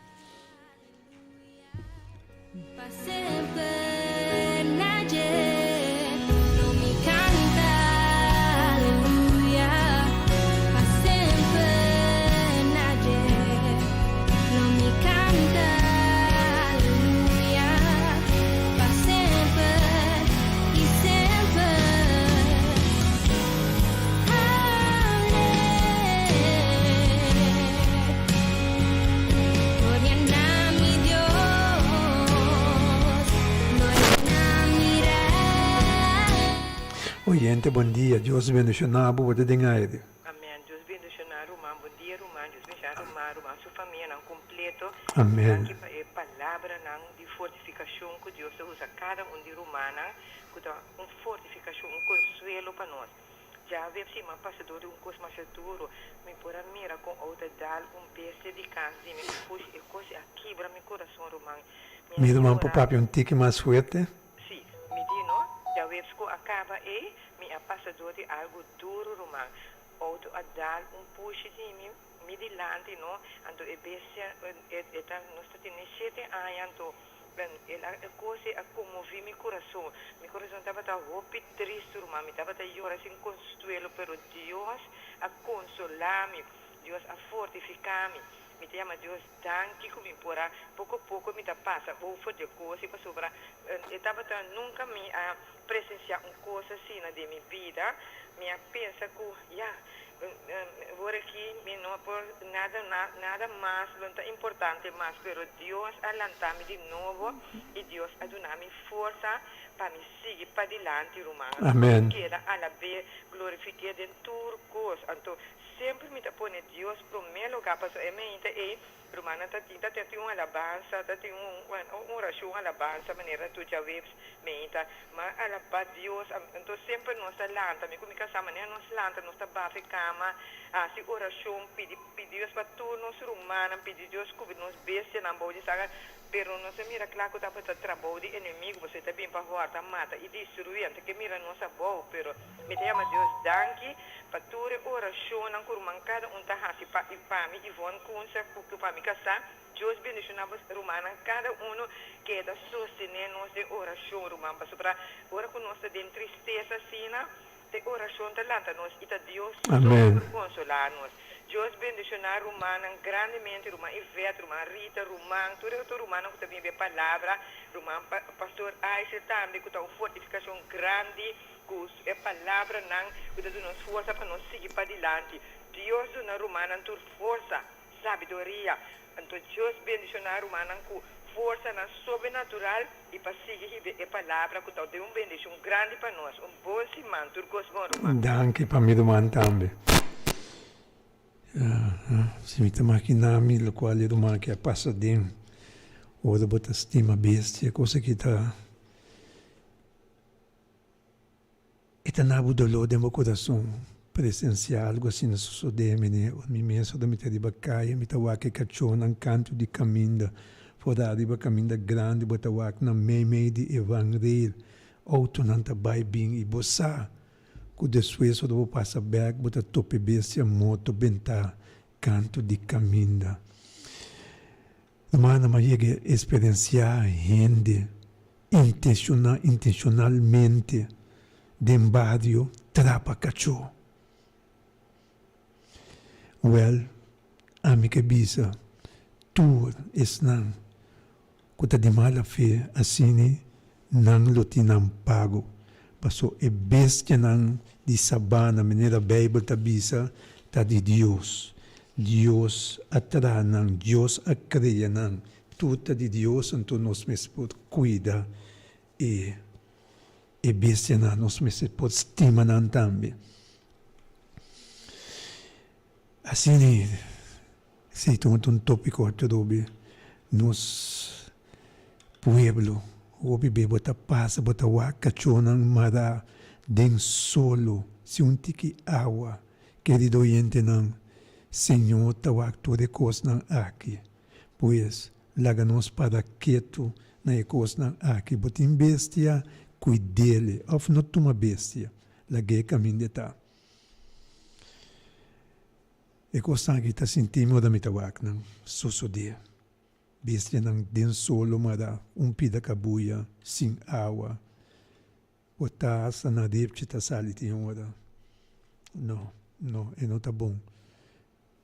Oyente bon dia Dios bendiciona bo bo ta den aire. Amen Dios bendiciona ruman bon dia ruman Dios bendiciona ruman ruman su famianan completo Amen. Danki pa e palabranan di fortificacion cu Dios ta usa cada un di rumannan cu ta un fortificacion un consuelo pa nos. Djawe si m'a pasa dor di un kos masha duro. Mi por a mira kon outa dal un bestia di kas di mi un pushi. E kos a kibra mi kurason, ruman. Mi a Mi ruman por yora. papia un tiki mas fuerte? Si, mi di no. Djaweps ku a kaba ei, mi a pasa dor di algu duro, ruman. Outo a dal un pushi di mi, mi dilanti, no. Anto e bestia, e ta, nos ta tene shete aña, anto. Ben, el a, e kos ei a konmoví mi kurason. Mi kurason tabata hopi tristu, ruman. Mi tabata yora sin konsuelo, pero Dios a konsolá mi. Dios a fortifiká mi. Mi ta yama Dios danki ku mi por a, poko poko mi ta pasa over di e kos ei, pasobra e tabata, nunka mi a presensiá un kos asina den mi bida. Mi a pensa ku, ya, Wor aki mi no por nada nada mas lo ta importante mas pero Dios a lanta mi di nobo y Dios a duna mi forsa pa mi sigui padilanti ruman anto pa mi keda alab'e glorifik'e den tur cos anto semper mi ta pone Dios prome lugar pasobra e meinta ey Rumannan ta tin ta tin un alabansa, ta tin un un oracion alabansa manera tu djaweps meinta, ma alaba Dios, anto semper nos ta lanta, mi cu mi casa manera nos lanta nos ta bafa e cama, haci oracion, pidi pidi Dios pa tur nos rumannan, pidi Dios cubri nos bestianan bou di saga. Pero nos a mira kla ku tabata trabou di enemigu, pasobra e ta bin pa hòrta, mata i destruí. Anto ke mira nos abou. Pero mi ta yama Dios danki pa tur e orashonnan ku ruman kada un ta hasi pa i pa mi, Ivonne Kunsa, ku pa mi kasá. Dios bendishoná bos rumannan kada unu keda sostené nos den orashon, ruman, pasobra ora ku nos ta den tristesa asina, E orashon ta lanta nos i ta Dios so Amen. por konsolá nos. Dios bendishoná rumannan grandemente, ruman Yvette, ruman Rita, ruman, tur e otro rumannan ku ta bini be palabra, ruman Pastor Aisha tambe ku ta un fortifikashon grandi ku e palabranan ku ta duna nos forsa pa nos sigui padilanti. Dios duna rumannan tur forsa. Sabiduria. Anto Dios bendiciona rumannan cu forsanan sobrenatural y pa sigui hiba e palabra cu ta den un bendicion grandi pa nos. Un bon siman. Tur cos bon ruman. Danki pa mi ruman tambe. Si mi ta makina mi locual e ruman aki a pasa den ora bo ta stima bestia cosa ki ta E ta na bo doló den bo kurason presensiá algu asina sosodé, mene. Ora mi mes ora mi ta riba kaya, mi ta wak e kachónan kantu di kaminda. For ariba kaminda grandi bo ta wak nan meimei di e vangrail. Outonan ta bai bin i bo sa ku despues ora bo pasa bèk bo ta topa e bestia morto bentá kantu di kaminda. Rumannan, a yega eksperensiá hende intenshonalmente den bario trapa kachó. Wèl, ami ke bisa tur esnan ku ta di mala fe asini nan lo tin nan pago, paso e bestianan di sabana, manera Beibel ta bisa, ta di Dios. Dios a traha nan, Dios a krea nan, tur ta di Dios, anto nos mester por kuida e e bestianan, nos mester por stima nan tambe. Asina esei ta un tópiko atrobe nos pueblo. Hopi be bo ta pasa bo ta wak kachónan mará den solo sin un tiki awa. Kerido oyentenan, Señor ta wak tur e kosnan aki. Pues, laga nos para ketu na e kosnan aki. Bo tin bestia, kuid'el òf no tuma bestia, lag'é kaminda e ta. E kosnan aki ta sinti mi ora mi ta wak nan sosodé. Bestianan den solo mara un pida kabuya sin awa. Bo ta hasta na repchi ta sali tin ora. No, no, e no ta bon.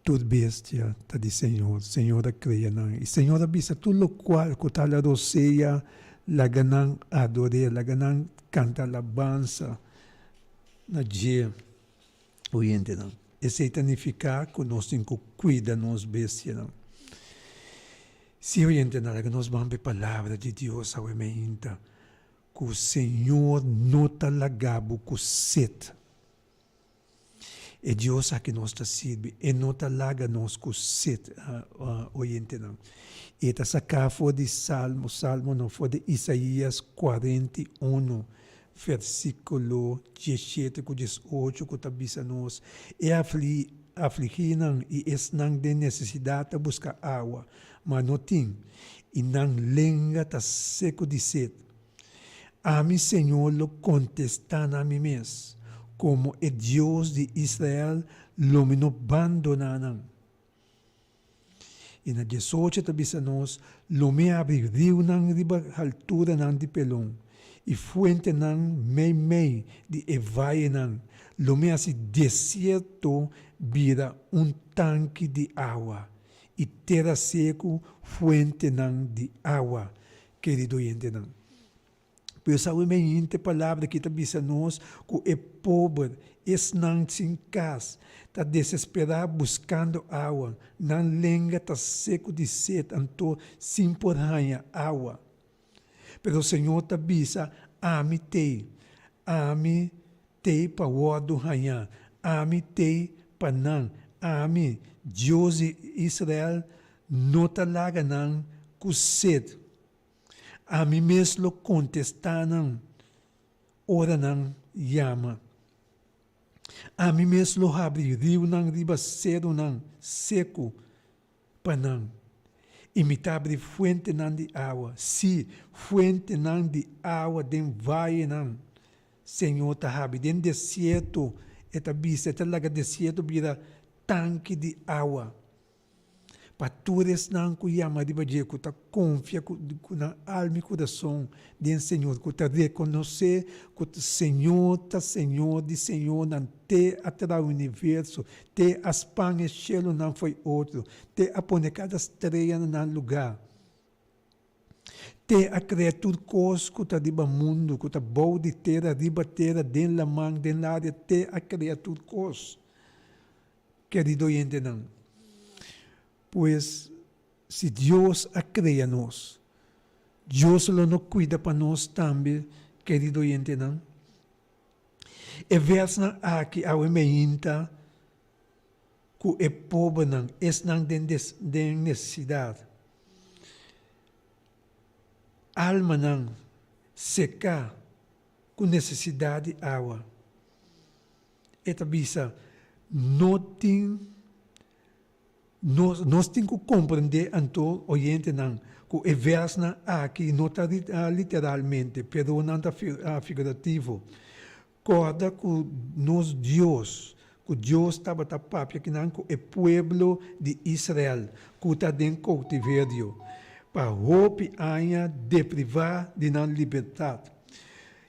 Tur bestia ta di Señor, Señor a krea nan. I Señor a bisa tur lokual ku ta la rosea, laga nan ador'é, laga nan kanta alabansa na dje. Oyentenan, esei ta nifiká ku nos tin ku kuida nos bestianan. Sí, oyentenan, laga nos ban pa e Palabra di Dios awe meinta, ku Señor no ta laga bo ku set. E Dios aki nos ta sirbi, e no ta laga nos ku set, oyentenan. E ta saká for di Salmo, Salmo no, for di Isaías 41. Versíkulo diesshete ku diesocho ku ta bisa nos, E afligínan i esnan den nesesidat ta buska awa, ma no tin, i nan lenga ta seku di set. Ami, Señor, lo kontestá na mi mes, komo e Dios di Israel lo mi no bandoná nan. I na diesocho ta bisa nos, Lo mi habri riunan riba halturanan di pelon, i fuentenan meimei di e vayenan, lo mi hasi desierto bira un tanki di awa, i tera seku fuentenan di awa. Kerido oyentenan, Pues awe meinti e palabra aki ta bisa nos ku e pober, esnan sin kas, ta desesperá buskando awa, nan lenga ta seku di set anto sin por haña awa. Pero Señor ta bisa, Ami t'ei, ami t'ei pa wòrdu hañá, ami t'ei pa nan, ami, Dios di Israel, no ta laga nan ku set. Ami mes lo kontestá nan ora nan yama. Ami mes lo habri riunan riba serunan seku pa nan. I mi ta abri fuentenan di awa, sí, fuentenan di awa den vayenan. Señor ta habri den desierto, e ta bisa, e ta laga desierto bira tanki di awa. Pa tur esnan ku yama riba dje, ku ta konfia ku nan alma i kurason den Señor, ku ta rekonosé ku Señor ta Señor di señornan, te a traha universo, te a span e shelunan fo'i otro, te a pone kada strea na nan lugá, te a krea tur kos ku ta riba mundu, ku ta bou di tera, riba tera, den laman, den laria, te a krea tur kos. Kerido oyentenan, pues si Dios a krea nos, Dios lo no kuida pa nos tambe, kerido oyentenan? E vèrsnan aki awe meinta ku e pobernan, esnan den den nesesidat, almanan seká ku nesesidat di awa. E ta bisa, No tin, nos, nos tin ku komprendé anto, oyentenan, ku e vèrsnan aki no ta literalmente, pero nan ta figurativo. Kòrda ku nos Dios, ku Dios tabata papia kinan ku e pueblo di Israel ku ta den koutiverio pa hopi aña deprivá di nan libertat.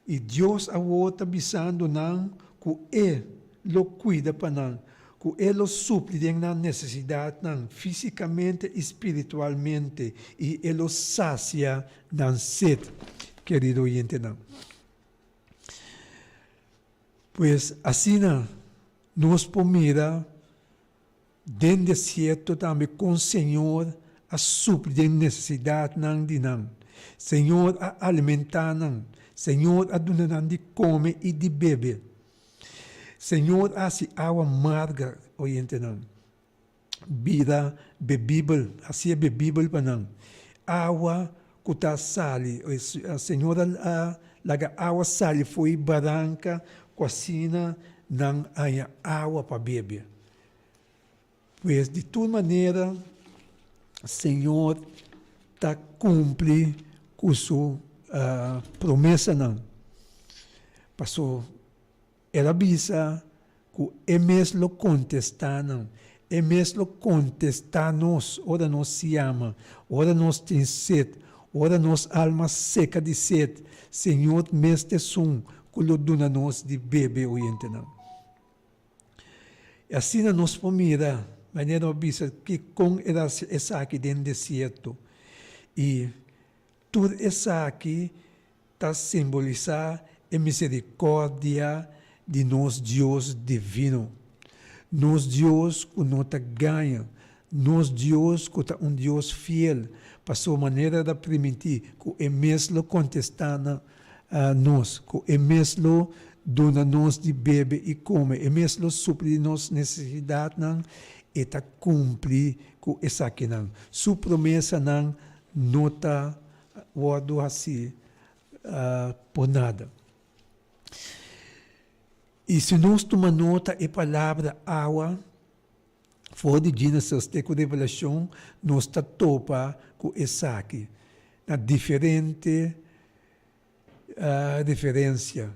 I Dios awor ta bisando nan ku E lo kuida pa nan, ku E lo supli den nan nesesidatnan físikamente i spiritualmente, i E lo sasia nan set, kerido oyentenan. Pues asina nos por mira Den desierto tambe kon Señor a supli den nesesidatnan di nan. Señor a alimentá nan. Señor a duna nan di kome i di bebe. Señor a hasi awa marga, oyentenan, bira bebibel, hasié bebibel pa nan. Awa ku ta sali, Señor a laga awa sali fo'i baranka ku asina nan haña awa pa bebe. Pues di tur manera Señor ta cumpli cu su promesanan, paso El a bisa cu E mes lo contesta nan, E mes lo contesta nos ora nos yama, ora nos tin sed, ora nos alma seca di sed, Señor mes ta esun cu lo duna nos di bebe, oyentenan. I asina nos por mira manera nos a bisa kikon el a hasi esaki den desierto. I tur esaki ta simbolisá e miserikòrdia di nos Dios divino. Nos Dios ku no ta gaña, nos Dios ku ta un Dios fiel, pasobra manera el a primintí ku e mes lo kontestá na nos, ku e mes lo duna nos di bebe i kome, e mes lo supli nos nesesidatnan, e ta kumpli ku esakinan. Su promesanan no ta wòrdu hasí por nada. I si nos tuma nota e palabra awa, For di Genesis te ku Revelashon nos ta topa ku esaki na diferente referensia.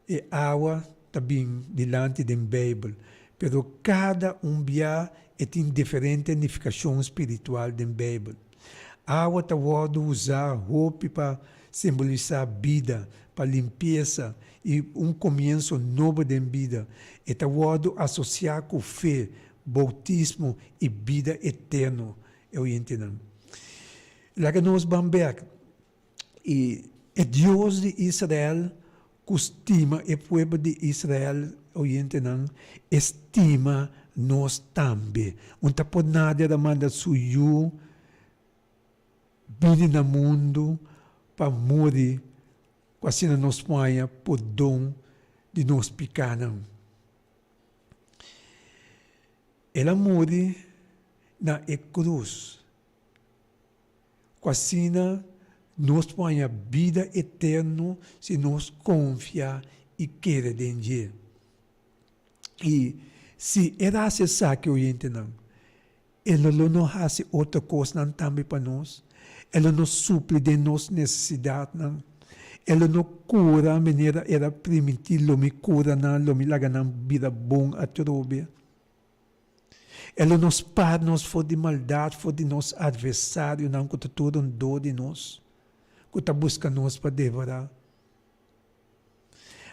E awa ta bin dilanti den Beibel, pero kada un bia e tin diferente nifikashon spiritual den Beibel. Awa ta wòrdu usá hopi pa simbolisá bida, pa limpiesa i un komienso nobo den bida. E ta wòrdu asosiá ku fe, boutismo i bida eterno. E oyentenan, laga nos ban bèk i e Dios di Israel ku stima e pueblo di Israel, oyentenan, e stima nos tambe. Un ta por nada el a manda su Yu bini na mundu pa muri ku asina nos por haña pordon di nos pikánan. El a muri na e krus. Ku asina nos por haña bida eterno si nos konfia i kere den dje. I si e ta hasi esaki, oyentenan, E lo lo no hasi otro kosnan tambe pa nos? E lo no supli den nos nesesidatnan? E lo no kura manera El a primintí, Lo mi kura nan, lo mi laga nan bira bon atrobe? E lo no spar nos for di maldat, for di nos atversarionan ku ta tur rondó di nos, ku ta buska nos pa devorá?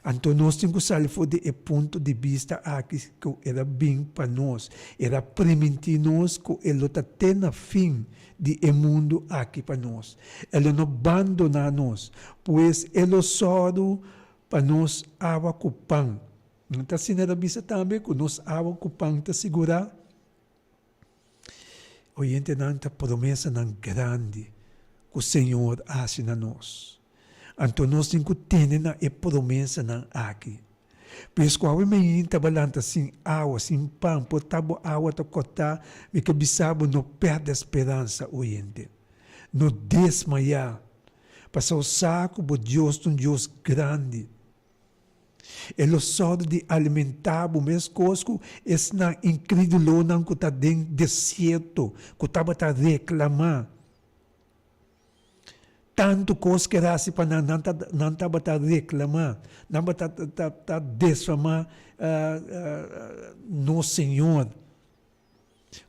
Anto nos tin ku sali for di e punto di bista aki ku el a bin pa nos. El a primintí nos ku e lo ta te na fin di e mundu aki pa nos. E lo no bandoná nos. Pues e lo sòru pa nos awa ku pan. No ta asina el a bisa tambe ku nos awa ku pan ta sigurá? Oyentenan ta promesanan grandi ku Señor a hasi na nos. Anto nos tin ku tene na e promesanan aki. Pues ku awe mainta bo lanta sin awa, sin pan, por ta bo awa ta kòrtá, mi ke bisa bo no pèrdè speransa, oyente. No desmayá, pasobra sa ku bo Dios ta un Dios grandi. E lo sòru di alimentá bo meskos ku esnan inkredulonan ku ta den desierto, ku tabata reklamá. Tantu kos ku el hasi pa nan, nan ta nan tabata reklamá, nan tabata ta ta desfamá nos Señor.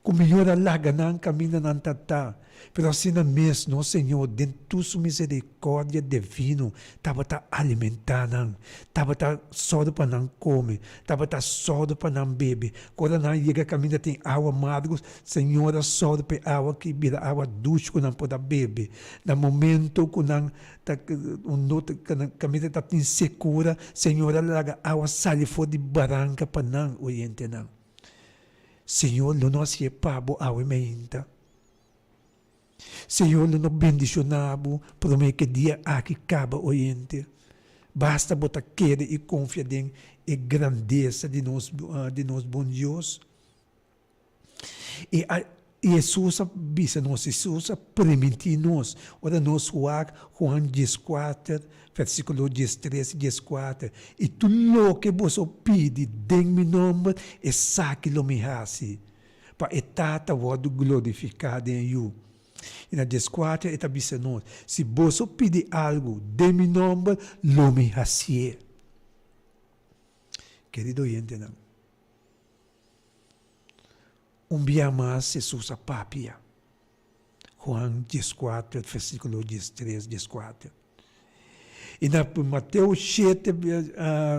Ku miyor a laga nan kaminda nan ta ta. Pero asina mes nos Señor den tur su misericordia divino tabata alimentá nan, tabata sòru pa nan kome, tabata sòru pa nan bebe. Ku ora nan yega kaminda tin awa margo, Señor a sòru pa e awa aki bira awa dushi ku nan por a bebe. Na momento ku nan ta un nota kaminda ta tin sekura, Señor a laga awa sali for di baranka pa nan, oyentenan. Señor lo no hasié pa bo awe meinta. Señor lo no bendishoná bo promé ku e dia aki kaba oyente. Basta bo ta kere i konfia den e grandesa di nos di nos bon Dios. I a Hesus a bisa nos, Hesus a primintí nos, ora nos wak Juan dieskuater versíkulo diestres i dieskuater, I tur loke boso pidi den mi nòmber, esaki lo mi hasi, pa e Tata wòrdu glorifiká den e Yu. I na dieskuater e ta bisa nos, Si boso pidi algu den mi nòmber, lo mi hasié. Kerido oyentenan, un bia mas Hesus a papia. Juan dieskuater, versíkulo diestres, dieskuater. I na Mateo shete,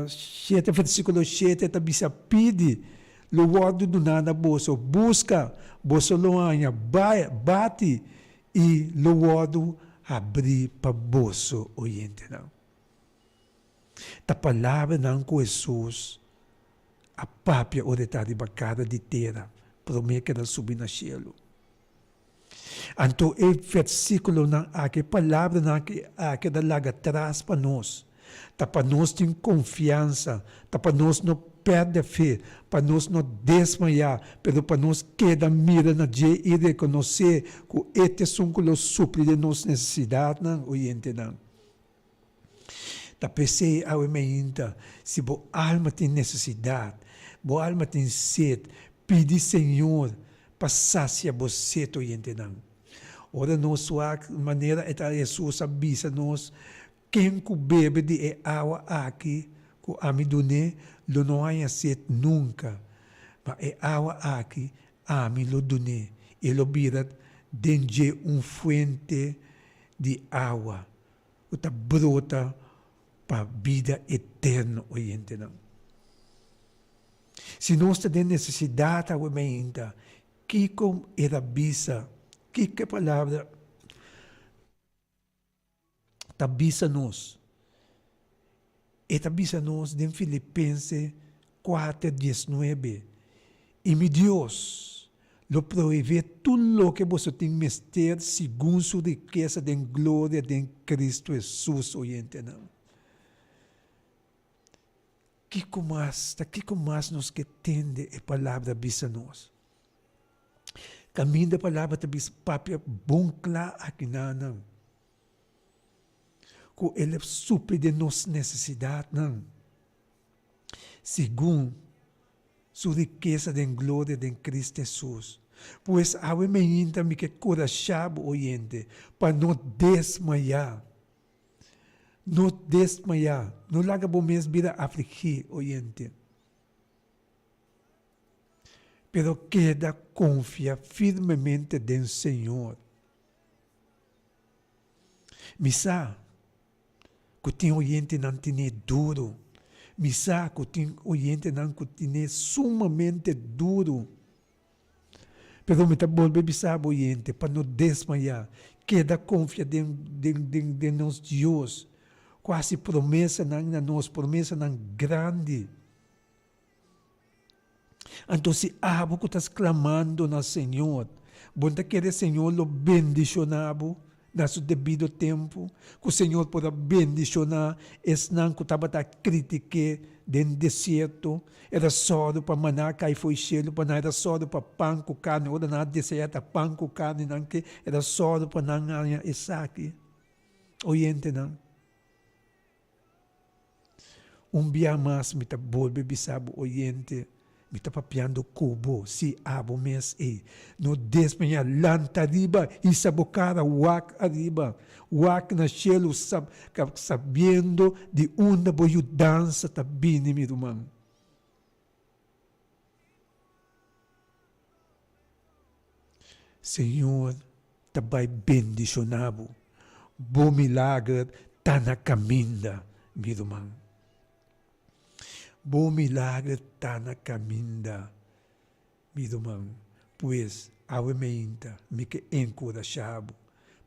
shete versíkulo shete ta bisa, Pidi, lo wòrdu duná na boso, buska, boso lo haña, bai, bati, i lo wòrdu habrí pa boso. Oyentenan, ta palabranan ku Hesus a papia ora e ta riba kara di tera promé ku el a subi na shelu. Anto e versíkulonan aki, e palabranan aki a keda laga tras pa nos. Ta pa nos tin konfiansa, ta pa nos no pèrdè fe, pa nos no desmayá, pero pa nos keda mira na dje i rekonosé ku e ta esun ku lo supli den nos nesesidatnan, oyentenan. Ta p'esei awe mainta, si bo alma tin nesesidat, bo alma tin set, pidi Señor pa sasia bo set, oyentenan. Ora nos wak manera e ta Hesus a bisa nos, Ken ku bebe di e awa aki ku ami dun'é lo no haña set nunka, ma e awa aki ami lo dun'é, i lo bira den dje un fuente di awa ku ta brota pa bida eterno, oyentenan. Si nos ta den nesesidat awe mainta, kiko e ta bisa? Kiko e palabra ta bisa nos? E ta bisa nos den Filipense kuater diesnuebe, I mi Dios lo proveé tur loke boso tin mester segun su rikesa den gloria den Cristo Hesus. Oyentenan, kiko mas, ta kiko mas nos ke tende e palabra bisa nos? Kaminda e palabra ta bisa papia bon kla akinanan, ku el a supli den nos nesesidatnan. Segun Su rikesa den gloria den Cristo Hesus. Pues awe meinta mi ke kurashá bo oyente pa no desmayá. No desmayá. No laga bo mes bira afligí, oyente. Pero keda konfia firmemente den Señor. Mi sa ku tin oyentenan tine duru. Mi sa ku tin oyentenan ku tine sumamente duru. Pero mi ta bolbe bisa bo oyente pa no desmayá. Keda konfia den den den den nos Dios ku hasi promesanan na nos, promesanan grandi. Anto si abo ku ta sklamando na Señor, bo ta kere Señor lo bendishoná bo na su debido tempu? Ku Señor por a bendishoná esnan ku tabata kritik'é den desierto? Era sòru pa maná kai fo'i shelu pa nan, era sòru pa pan ku karni, ora nan a deseá ta pan ku karni nan ke, era sòru pa nan haña esaki. Oyentenan. Un bia mas mi ta bolbe bisa bo oyente, mi ta papiando ku bo, sí, abo mes ei. No desmañá, lanta ariba, hisa bo kara, wak ariba, wak na shelu, sabiendo di unda bo yudansa ta bini, mi ruman. Señor ta bai bendishoná bo. Bo milager ta na kaminda, mi ruman. Bo milager ta na kaminda, mi ruman. Pues, awe meinta mi ke enkurashá bo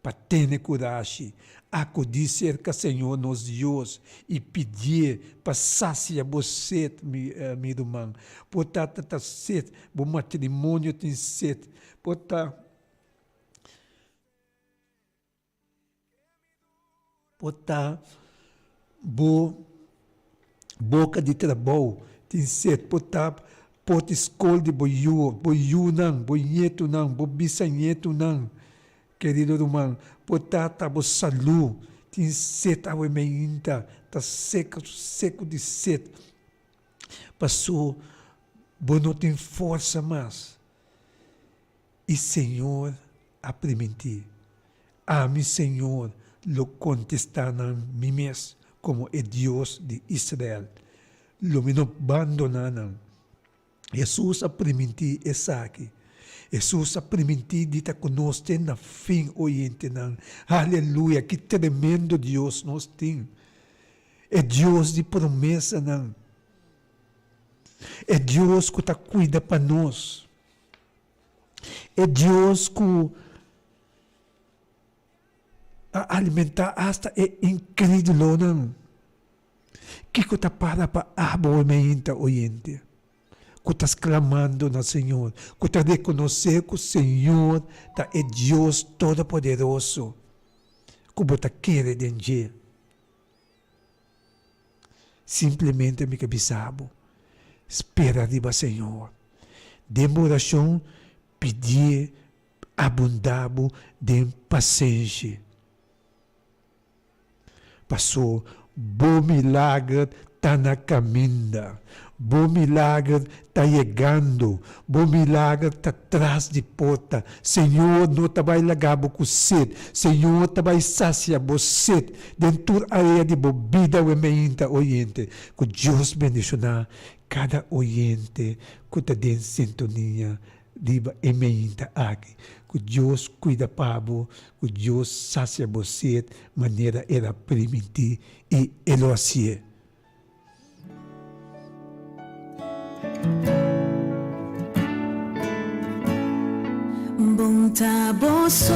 pa tene kurashi, akudí serka Señor nos Dios i pidié pa sasia bo set, mi mi ruman. Por ta ta ta set, bo matrimonio tin set, por ta por ta bo boka di trabou tin set, por ta por ta skol di bo yu, bo yunan, bo ñetunan, bo bisañetunan. Kerido ruman, por ta ta bo salú tin set awe meinta, ta seku seku di set, paso bo no tin forsa mas. I Señor a primintí, Ami, Señor, lo kontestá nan mi mes komo e Dios di Israel. Lo mi no bandoná nan. Hesus a primintí esaki. Hesus a primintí di ta ku nos te na fin, oyentenan. Aleluya! Ki tremendo Dios nos tin! E Dios di promesanan. E Dios ku ta kuida pa nos. E Dios ku a alimentá asta e inkrédulonan. Kiko ta para pa abo e meinta oyente ku ta sklamando na Señor, ku ta rekonosé ku Señor ta e Dios Todopoderoso ku bo ta kere den dje? Simplemente mi ke bisa bo, spera riba Señor. Den bo orashon pidié abundá bo den pasenshi. Paso bo milager ta na kaminda, bo milager ta yegando, bo milager ta tras di porta. Señor no ta bai laga bo ku sed, Señor ta bai sasia bo sed den tur area di bo bida we meinta oyente. Ku Dios bendishoná kada oyente ku ta den sintonia riba e meinta aki. Ku Dios kuida pa bo, ku Dios sasia bo sed manera El a primintí i E lo hasié. Bon ta bo so.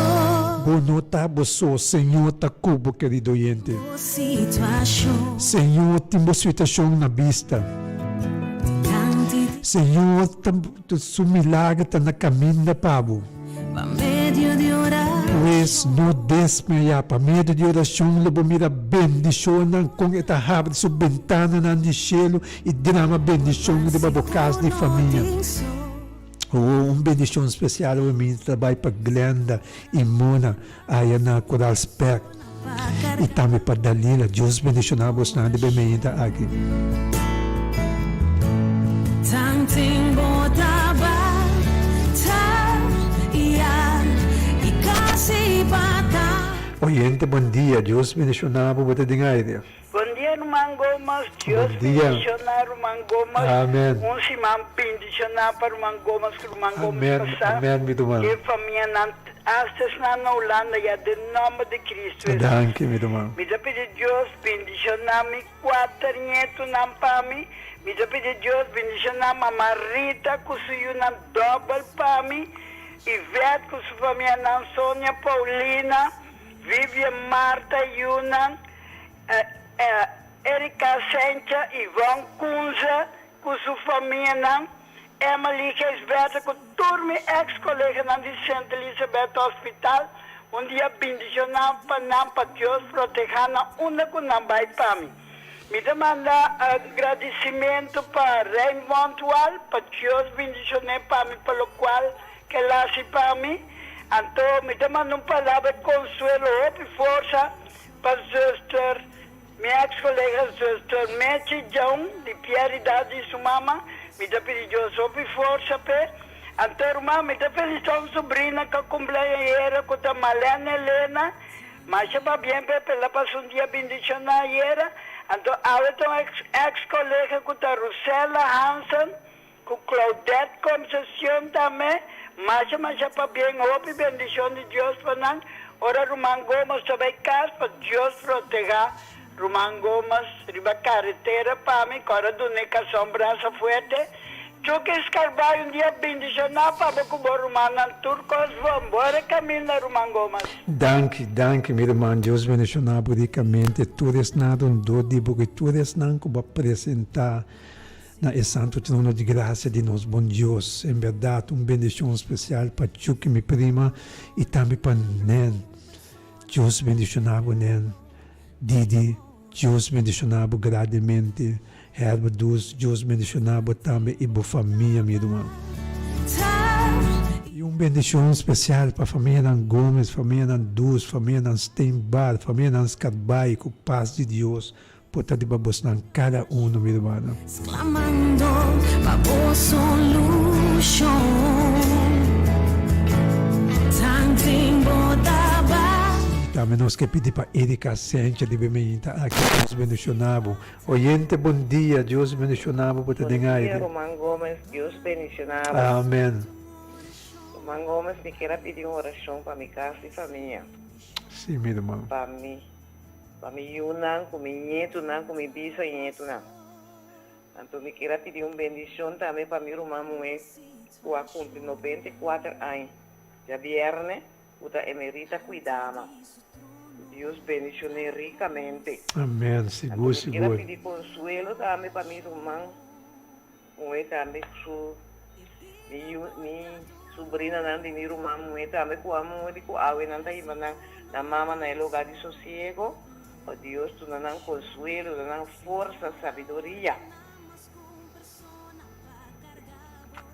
Bo no ta bo so, Señor ta ku bo, kerido oyente. Bo situashon. Señor tin bo situashon na bista. Señor ta Su milager ta na caminda pa bo. Pa medio di oracion. Pues no desmayá. Pa medio di oracion lo bo mira bendicionnan con e ta habri su bentananan di cielo y drama bendicion riba bo cas di famia. Oh, un bendicion special awe mi ta bay pa Glenda y Mona aya na Coral Spec y tambe pa Dalila. Dios bendiciona bosnan riba e meinta aki. Oyente bon dia, Dios bendiciona bo, bo ta den aire. Bon dia ruman Gomes, Dios Bon dia. bendiciona ruman Gomes, Amen. un siman bendiciona pa ruman Gomes cu ruman Gomes Amen, pasa amen mi ruman. e famianan hasta esnan na Hulanda ya den nomber di Cristo Jesus. Danki mi ruman. Mi ta pidi Dios bendiciona mi cuater nietonan pa mi, mi ta pidi Dios bendiciona mama Rita cu su yunan dobel pa mi, Yvette cu su famianan Sonia, Paulina, Vivian, Marta, yunan, Erika Sencha, Yvonne Kunze cu su famianan, Emily Gijsbertha cu tur mi ex coleganan di Sint Elisabeth Hospital, un dia bindicionan pa nan pa Dios proteha nan unda cu nan bay pa mi. Mi ta manda gradicimento pa Raymond Wal pa Dios bindicione pa mi pa locual ke el haci pa mi. Anto mi ta manda un palabra di consuelo hopi forsa pa zuster, mi ex colega zuster Mechi Jong di pierida di su mama. Mi ta pidi Dios hopi forsa p'e. Anto ruman mi ta felicita un sobrina cu a cumpleaños ayera cu ta Marlene Elena. Masha pabien p'e pela pasa un dia bindishoná ayera, anto awe ta un ex kolega ku ta Rusella Hansen ku Claudette Concepcion tambe, masha masha pabien hopi bendishon di Dios pa nan, ora ruman Gomes ta bai kas pa Dios protehá ruman Gomes riba karetera pa mi kòrda dun'e kason brasa fuerte. Chucky Scarbay un dia bindishoná pa bo ku bo rumannan tur kos bon. Bo recaminda ruman Gomas. Danki, danki mi ruman, Dios bendiciona bo ricamente, tur esnan rondó di bo y tur esnan cu bo a presenta na e Santo Trono di Gracia di nos bon Dios. En berdad un bendicion special pa Chucky mi prima y tambe pa Nen. Dios bendiciona bo Nen. Didi. Dios bendiciona bo grandemente Herbert Dus Dios bendiciona bo tambe y bo famia mi ruman. Y un bendicion special pa famianan Gomez, famianan Dus, famianan Steenbaard, famianan Scarbay cu paz di Dios por ta riba bosnan cada uno mi rumannan. Sclamando pa bo solucion. Tanten bo ta ba. Tambe nos ke pidi pa Erika Sencha di Bemehinta aki Dios bendiciona bo. Oyente bon dia Dios bendiciona bo bo ta den Bon dia aire. Roman Gomez Dios bendiciona bo. Amen. Roman Gomez mi kier a pidi un oracion pa mi cas y famia. Si mi ruman. Pa mi Pa mi yunan ku mi ñetunan ku mi bisañetunan. Anto mi kier a pidi un bendishon tambe pa mi ruman muhé ku a kumpli 94 aña djabièrnè ku ta Emerita Kuidama. Ku Dios bendishon'é rikamente. Amèn, Anto sigur mi kier a sigur. pidi konsuelo tambe pa mi ruman muhé tambe ku su mi yu mi subrinanan di mi ruman muhé tambe ku a muri ku awe nan ta hiba nan nan mama na e lugá di sosiego pa Dios duna nan konsuelo duna nan forsa sabiduria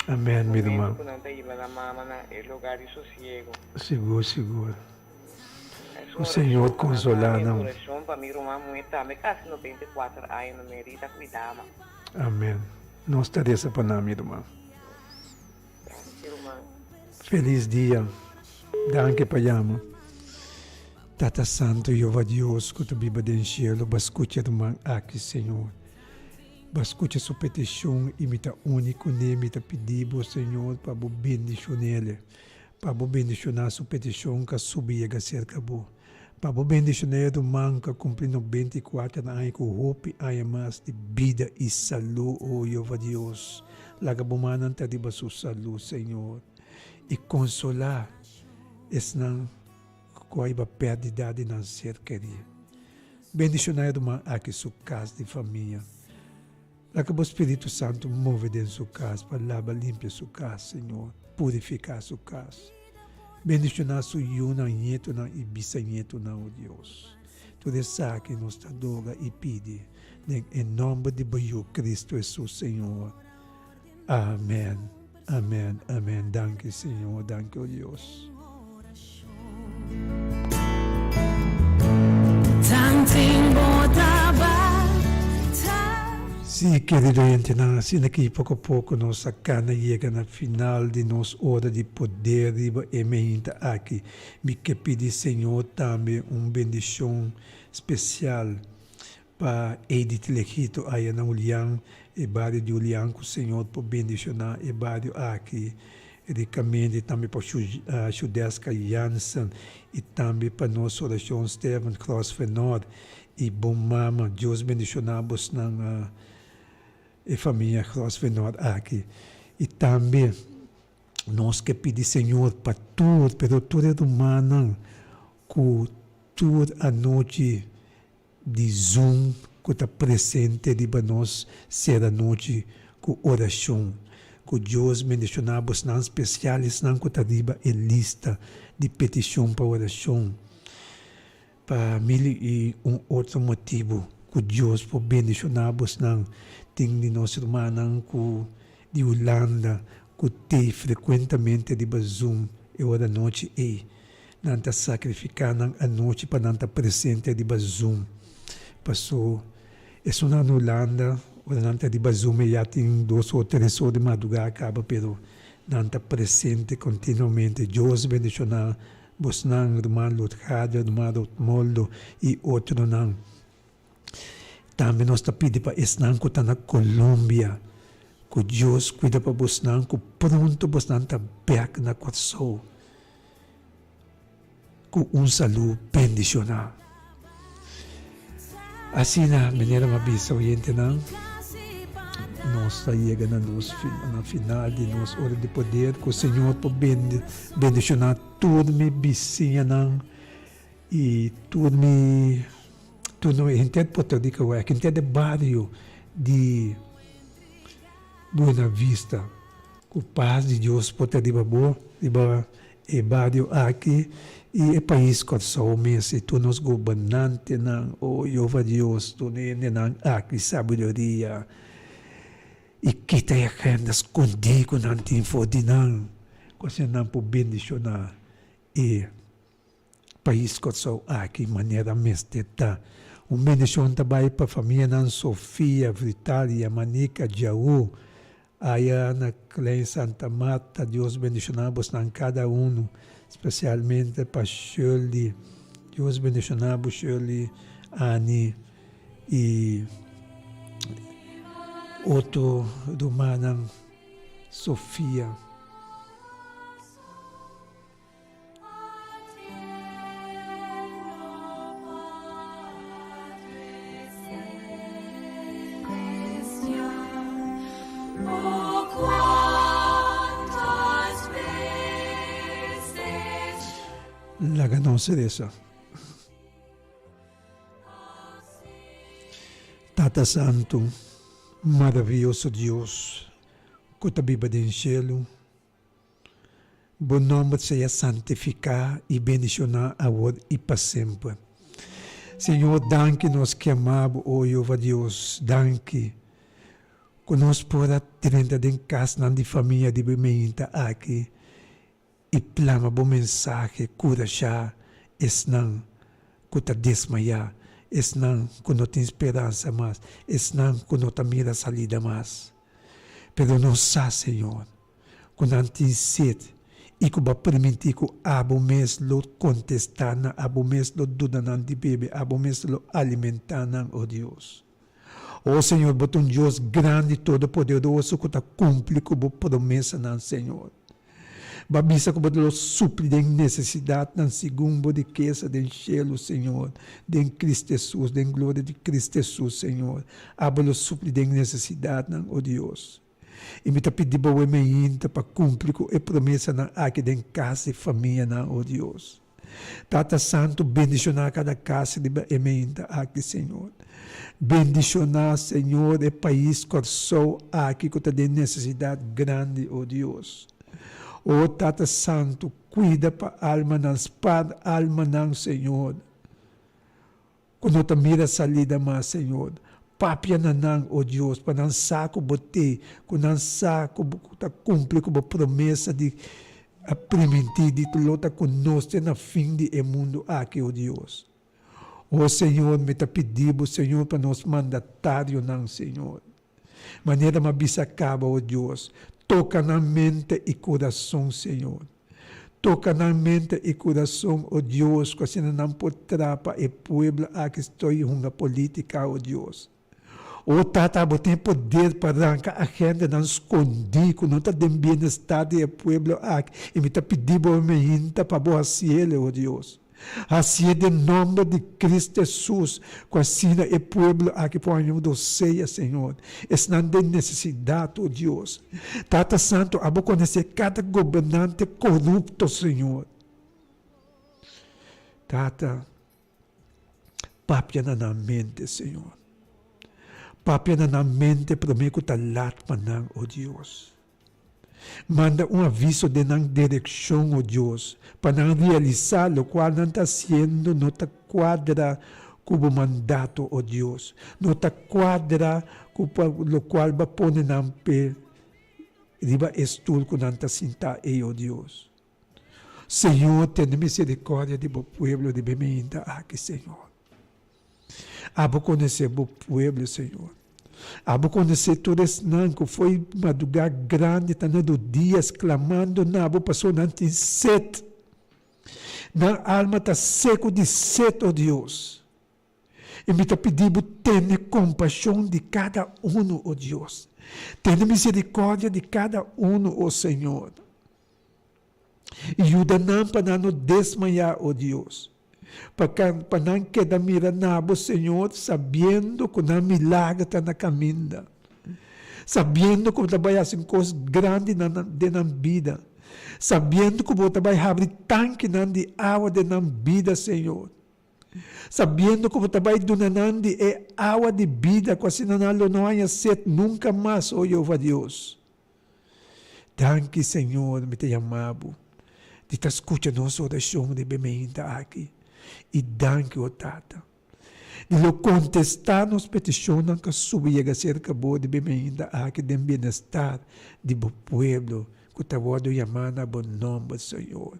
Amèn mi momento ruman. ku nan ta hiba nan mama na e lugá di sosiego. Sigur sigur. Es Ku un Señor orashon pa nan konsolá tambe nan. orashon pa mi ruman muhé tambe kasi 94 aña no merita kuidama. Amèn. Nos ta resa pa nan mi ruman. Danki ruman. Felis dia. Danki pa yama. Tata Santo Jehová Dios ku ta biba den shelu bo a skucha ruman aki Señor. Bo a skucha su petishon i mi ta uni kuné mi ta pidi bo Señor pa bo bendishon'ele. Pa bo bendishoná su petishon ka subi yega serka bo. Pa bo bendishoná e ruman ku a kumpli 94 aña ku hopi aña mas di bida i salú, o Jehová Dios. Laga bo mannan ta riba su salú, Señor, i konsolá esnan ku a hiba pèrdida di nan ser kerí. Bendishoná e ruman aki su kas di famia. Laga bo Spiritu Santu move den su kas pa laba limpia su kas, Señor. Purifiká su kas. Bendishoná su yunan, ñetunan i bisañetunan, o Dios. Tur esaki nos ta roga i pidi den e nòmber di bo Yu Kristu Hesus, Señor. Amèn, amèn, amèn. Danki, Señor. Danki, o Dios. Sí, kerido oyentenan, asina ki poko poko nos a kana yega na final di nos ora di poder riba e meinta aki. Mi ke pidi Señor tambe un bendishon spesial pa Edith Legito aya na Julian, e bario di Julian, ku Señor por bendishoná e bario aki rikamente, tambe pa Shudeska Jansen i tambe pa nos orashon Steven Grosvenor i bon mama. Dios bendishoná bosnan e famia Grosvenor aki. I tambe nos ke pidi Señor pa tur, pero tur e rumannan ku tur anochi di Zoom ku ta presente riba nos sera nochi ku orashon. Ku Dios bendishoná bosnan, spesial esnan ku ta riba e lista di petishon pa orashon. Pa mil i un otro motibu ku Dios por bendishoná bosnan. Tin di nos rumannan ku di Hulanda ku tei frekuentamente riba Zoom e ora nochi ei. Nan ta sakrifiká nan anochi pa nan ta presente riba Zoom. Pasó esunnan na Hulanda, ora nan ta riba Zoom e ya tin dos or, tres or di madrugá kaba, pero nan ta presente kontinuamente. Dios bendishoná bosnan, ruman Lutgarda, ruman Rotmoldo i otronan. Tambe nos ta pidi pa esnan ku ta na Colombia, ku Dios kuida pa bosnan, ku pronto bosnan ta bèk na Kòrsou ku un salú bendishoná. Asina, manera mi a bisa oyentenan, nos ta yega na nos na final di nos ora di poder, ku Señor por bendishoná tur mi bisiñanan i tur mi tur no henter Puerto Rico wak, henter de bario di Buena Vista. Ku pas di Dios por ta riba bo, riba e bario aki i e pais Kòrsou mes i tur nos gobernantenan. O Jehová Dios, duna e hendenan aki sabiduria i kita e agenda skondí ku nan tin for di nan, ku asina nan por bendishoná e pais Kòrsou aki manera mester ta. Un bendishon ta bai pa famianan Sofia, Vitalia, Manica, Jaú, aya na Klein Santa Marta. Dios bendishoná bosnan kada unu, spesialmente pa Shirley. Dios bendishoná bo Shirley, Annie i otro rumannan Sofia. Laga nos resa. Tata Santu, maravioso Dios ku ta biba den shelu. Bo nòmber sea santifiká i bendishoná awor i pa semper. Señor, danki nos ke ama bo, o Jehová Dios, danki ku nos por a drenta den kasnan di famia di bo meinta aki i plama bo mensahe kurashá esnan ku ta desmayá, esnan ku no tin speransa mas, esnan ku no ta mira salida mas. Pero nos sa, Señor, ku nan tin set i ku bo a primintí ku abo mes lo kontestá nan, abo mes lo duna nan di bebe, abo mes lo alimentá nan, o Dios. O Señor, bo ta un Dios grandi, todopoderoso ku ta kumpli ku bo promesanan, Señor. Bo a bisa ku bo lo supli den nesesidatnan segun bo rikesa den shelu, Señor, den Cristo Hesus, den gloria di Cristo Hesus, Señor. Abo lo supli den nesesidatnan, o Dios. I mi ta pidi bo awe meinta pa kumpli ku e promesanan aki den kas di famianan, o Dios. Tata Santu, bendishoná kada kas riba e meinta aki, Señor. Bendishoná, Señor, e pais Kòrsou aki ku ta den nesesidat grandi, o Dios. O Tata Santu, kuida pa almanan, spar almanan, Señor. Ku no ta mira salida mas, Señor. Papia na nan, o Dios, pa nan sa ku Bo t'ei, ku nan sa ku Bo ta kumpli ku Bo promesa di a primintí di lo ta ku nos te na fin di e mundu aki, o Dios. O Señor, mi ta pidi Bo, Señor, pa nos mandatarionan, Señor. Manera m'a bisa kaba, o Dios, toka nan mente i kurason, Señor. Toka nan mente i kurason, o Dios, ku asina nan por trapa e pueblo aki stoi hunga politika, o Dios. O Tata, bo tin e poder pa ranka agendanan skondí ku no ta den bienestar di e pueblo aki, i mi ta pidi bo mainta pa bo hasiel, o Dios. Hasié den nòmber di Cristo Hesus, ku asina e pueblo aki por haña un dosea, Señor, esnan den nesesidat, o Dios. Tata Santu, abo konosé kada gobernante korupto, Señor. Tata. Papia na nan mente, Señor. Papia na nan mente promé ku ta lat pa nan, o Dios. Manda un aviso den nan direkshon, o Dios, pa nan realisá lokual nan ta hasiendo no ta kuadra ku bo mandato, o Dios, no ta kuadra ku lokual bo a pone nan p'e riba e stul ku nan ta sintá ei, o Dios. Señor, tene misericordia di bo pueblo di beminda aki, Señor. Abo conoce bo pueblo, Señor. Abo conoce tur esnan cu fo'i madruga grandi ta na rodias clamando na bo pasobra nan tin sed. Nan alma ta seco di sed, o Dios. I mi ta pidi bo tene kompashon di kada unu, o Dios. Tene misericordia di kada unu, o Señor. I yuda nan pa nan no desmayá, o Dios. Pa pa nan keda mira na bo, Señor, sabiendo ku nan milager ta na kaminda. Sabiendo ku bo ta bai hasi un kos grandi na nan den nan bida. Sabiendo ku bo ta bai habri tankinan di awa den nan bida, Señor. Sabiendo ku bo ta bai duna nan di e awa di bida ku asina nan lo no haña set nunka mas, o Jehová Dios. Danki Señor, mi ta yama bo di ta skucha nos orashon riba e meinta aki. I danki, o Tata, di lo kontestá nos petishonnan ku a subi yega serka bo riba e meinta aki den bienestar di bo pueblo ku ta wòrdu yamá na bo nòmber, Señor.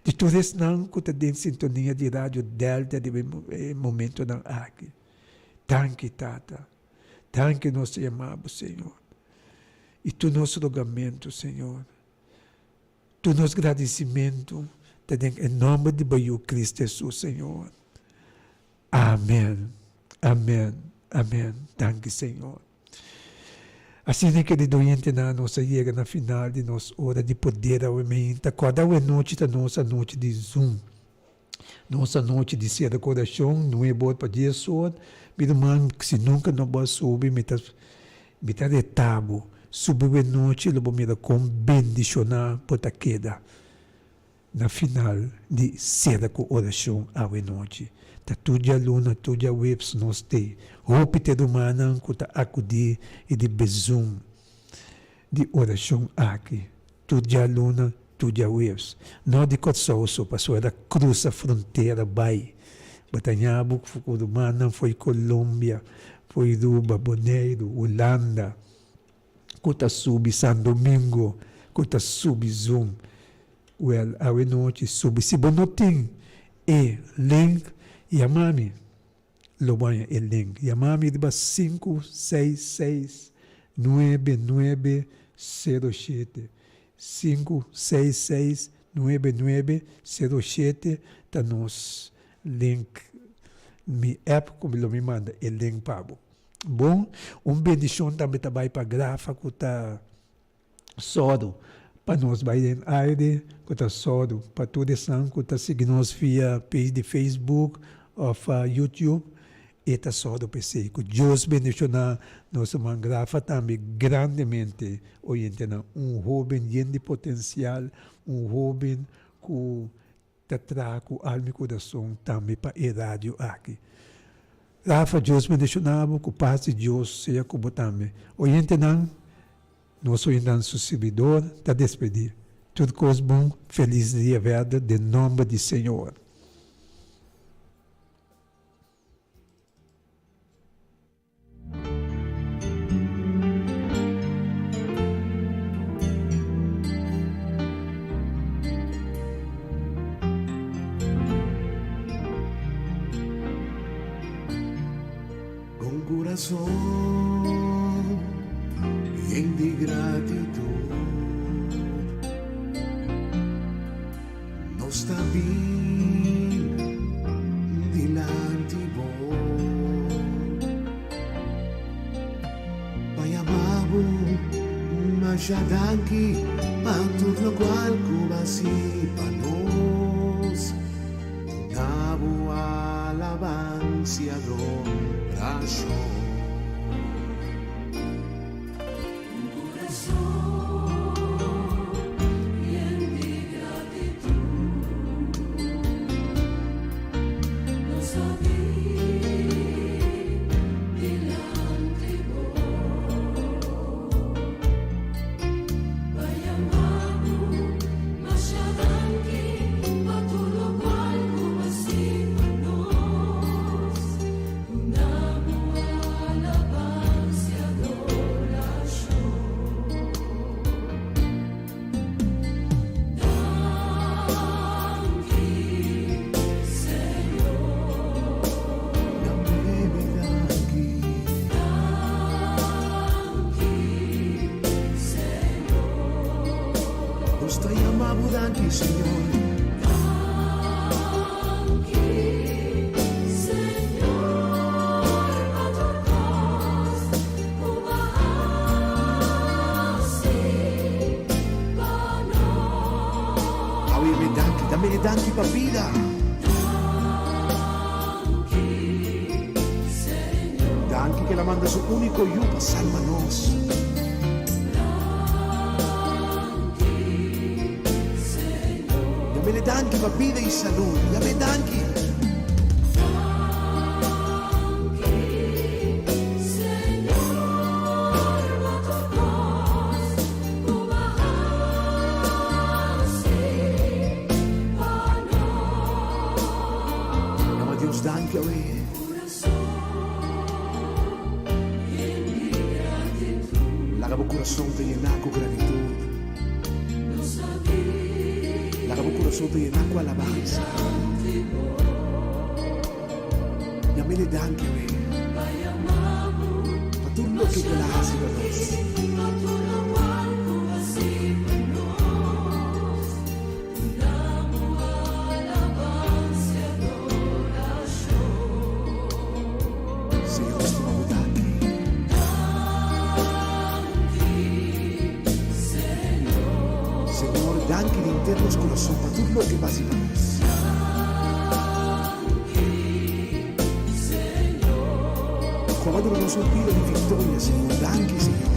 Di tur esnan ku ta den sintonia di Radio Delta riba e momentonan aki. Danki, Tata. Danki nos ta yama bo, Señor. I tur nos rogamentu, Señor, tur nos gradisimentu ta den e nòmber di bo Yu Cristo Hesus, Señor. Amen. Amen. Amen. Danki, Señor. Asina, kerido oyentenan, nos a yega na final di nos ora di poder awe meinta. Kòrda awe nochi ta nos anochi di Zoom. Nos anochi di sera korashon, nuebe or pa dies or. Mi ruman, si nunka no bo a subi, mi ta mi ta reta bo, subi bo e nochi lo bo mira kon bendishoná bo ta keda na final di sera ku orashon awe nochi. Ta tur djaluna, tur djaweps nos te. Hopi ta e rumannan ku ta akudí i di bezum di orashon aki. Tur djaluna, tur djaweps. No di Kòrsou so, pasobra el a krusa frontera bai. Bo ta ña bo ku rumannan fo'i Colombia, fo'i Ruba, Boneiru, Hulanda, ku ta subi San Domingo, ku ta subi Zoom. Wèl, awe nochi subi. Si bo no tin e link, yama mi. Lo bo haña e link. Yama mi riba sinku seis seis nuebe nuebe sero shete. Sinku seis seis nuebe nuebe sero shete ta nos link. Mi app ku lo mi manda e link pa bo. Bon, un bendishon tambe ta bai pa Grafa ku ta. Sòru pa nos bai den aire ku ta sòru pa tur esnan ku ta sigui nos via page di Facebook òf YouTube e ta sòru pa esei. Ku Dios bendishoná nos ruman Grafa tambe grandemente oyentenan. Un hóben yen di potensial, un hóben ku ta traha ku alma i kurason tambe pa e radio aki. Rafa, Dios bendishoná bo, ku pas di Dios sea ku bo tambe. Oyentenan, nos oyentenan su sirbidor ta despedí. Tur kos bon, felis dia verder den nomber di Señor. Con curason. Yen di gratitud nos ta bin dilanti bo pa yama bo masha danki pa tur locual cu bo a haci pa nos. Duna bo alabansa y adoracion. Nos ta yama bo danki, Señor. Danki, Señor, pa tur kos ku bo a hasi pa nos. Awe mi danki, dame danki pa bida. Danki, Señor. Danki ku el a manda su úniko yu pa salba nos. Danki, Señor. Yam'é danki pa bida i salú. Yam'é danki. Danki, Señor, pa tur kos ku bo a hasi pa nos. Yama Dios danki awe. Kurason yen di gratitut. Laga bo kurason ta yená ku gratitut. Nos a bin Laga bo kurason ta yená ku alabansa. Yam'é danki awe. Pa yama bo Pa tur loke ku el a hasi pa nos. Pa tur lokual ku bo a hasi pa nos. Duna bo alabansa i adorashon. Señor, yama bo danki. Danki, Señor. Señor, danki di henter nos kurason pa tur loke bo a hasi pa nos. Danki, Señor. Ku a duna nos un bida di viktoria, Señor. Danki, Señor.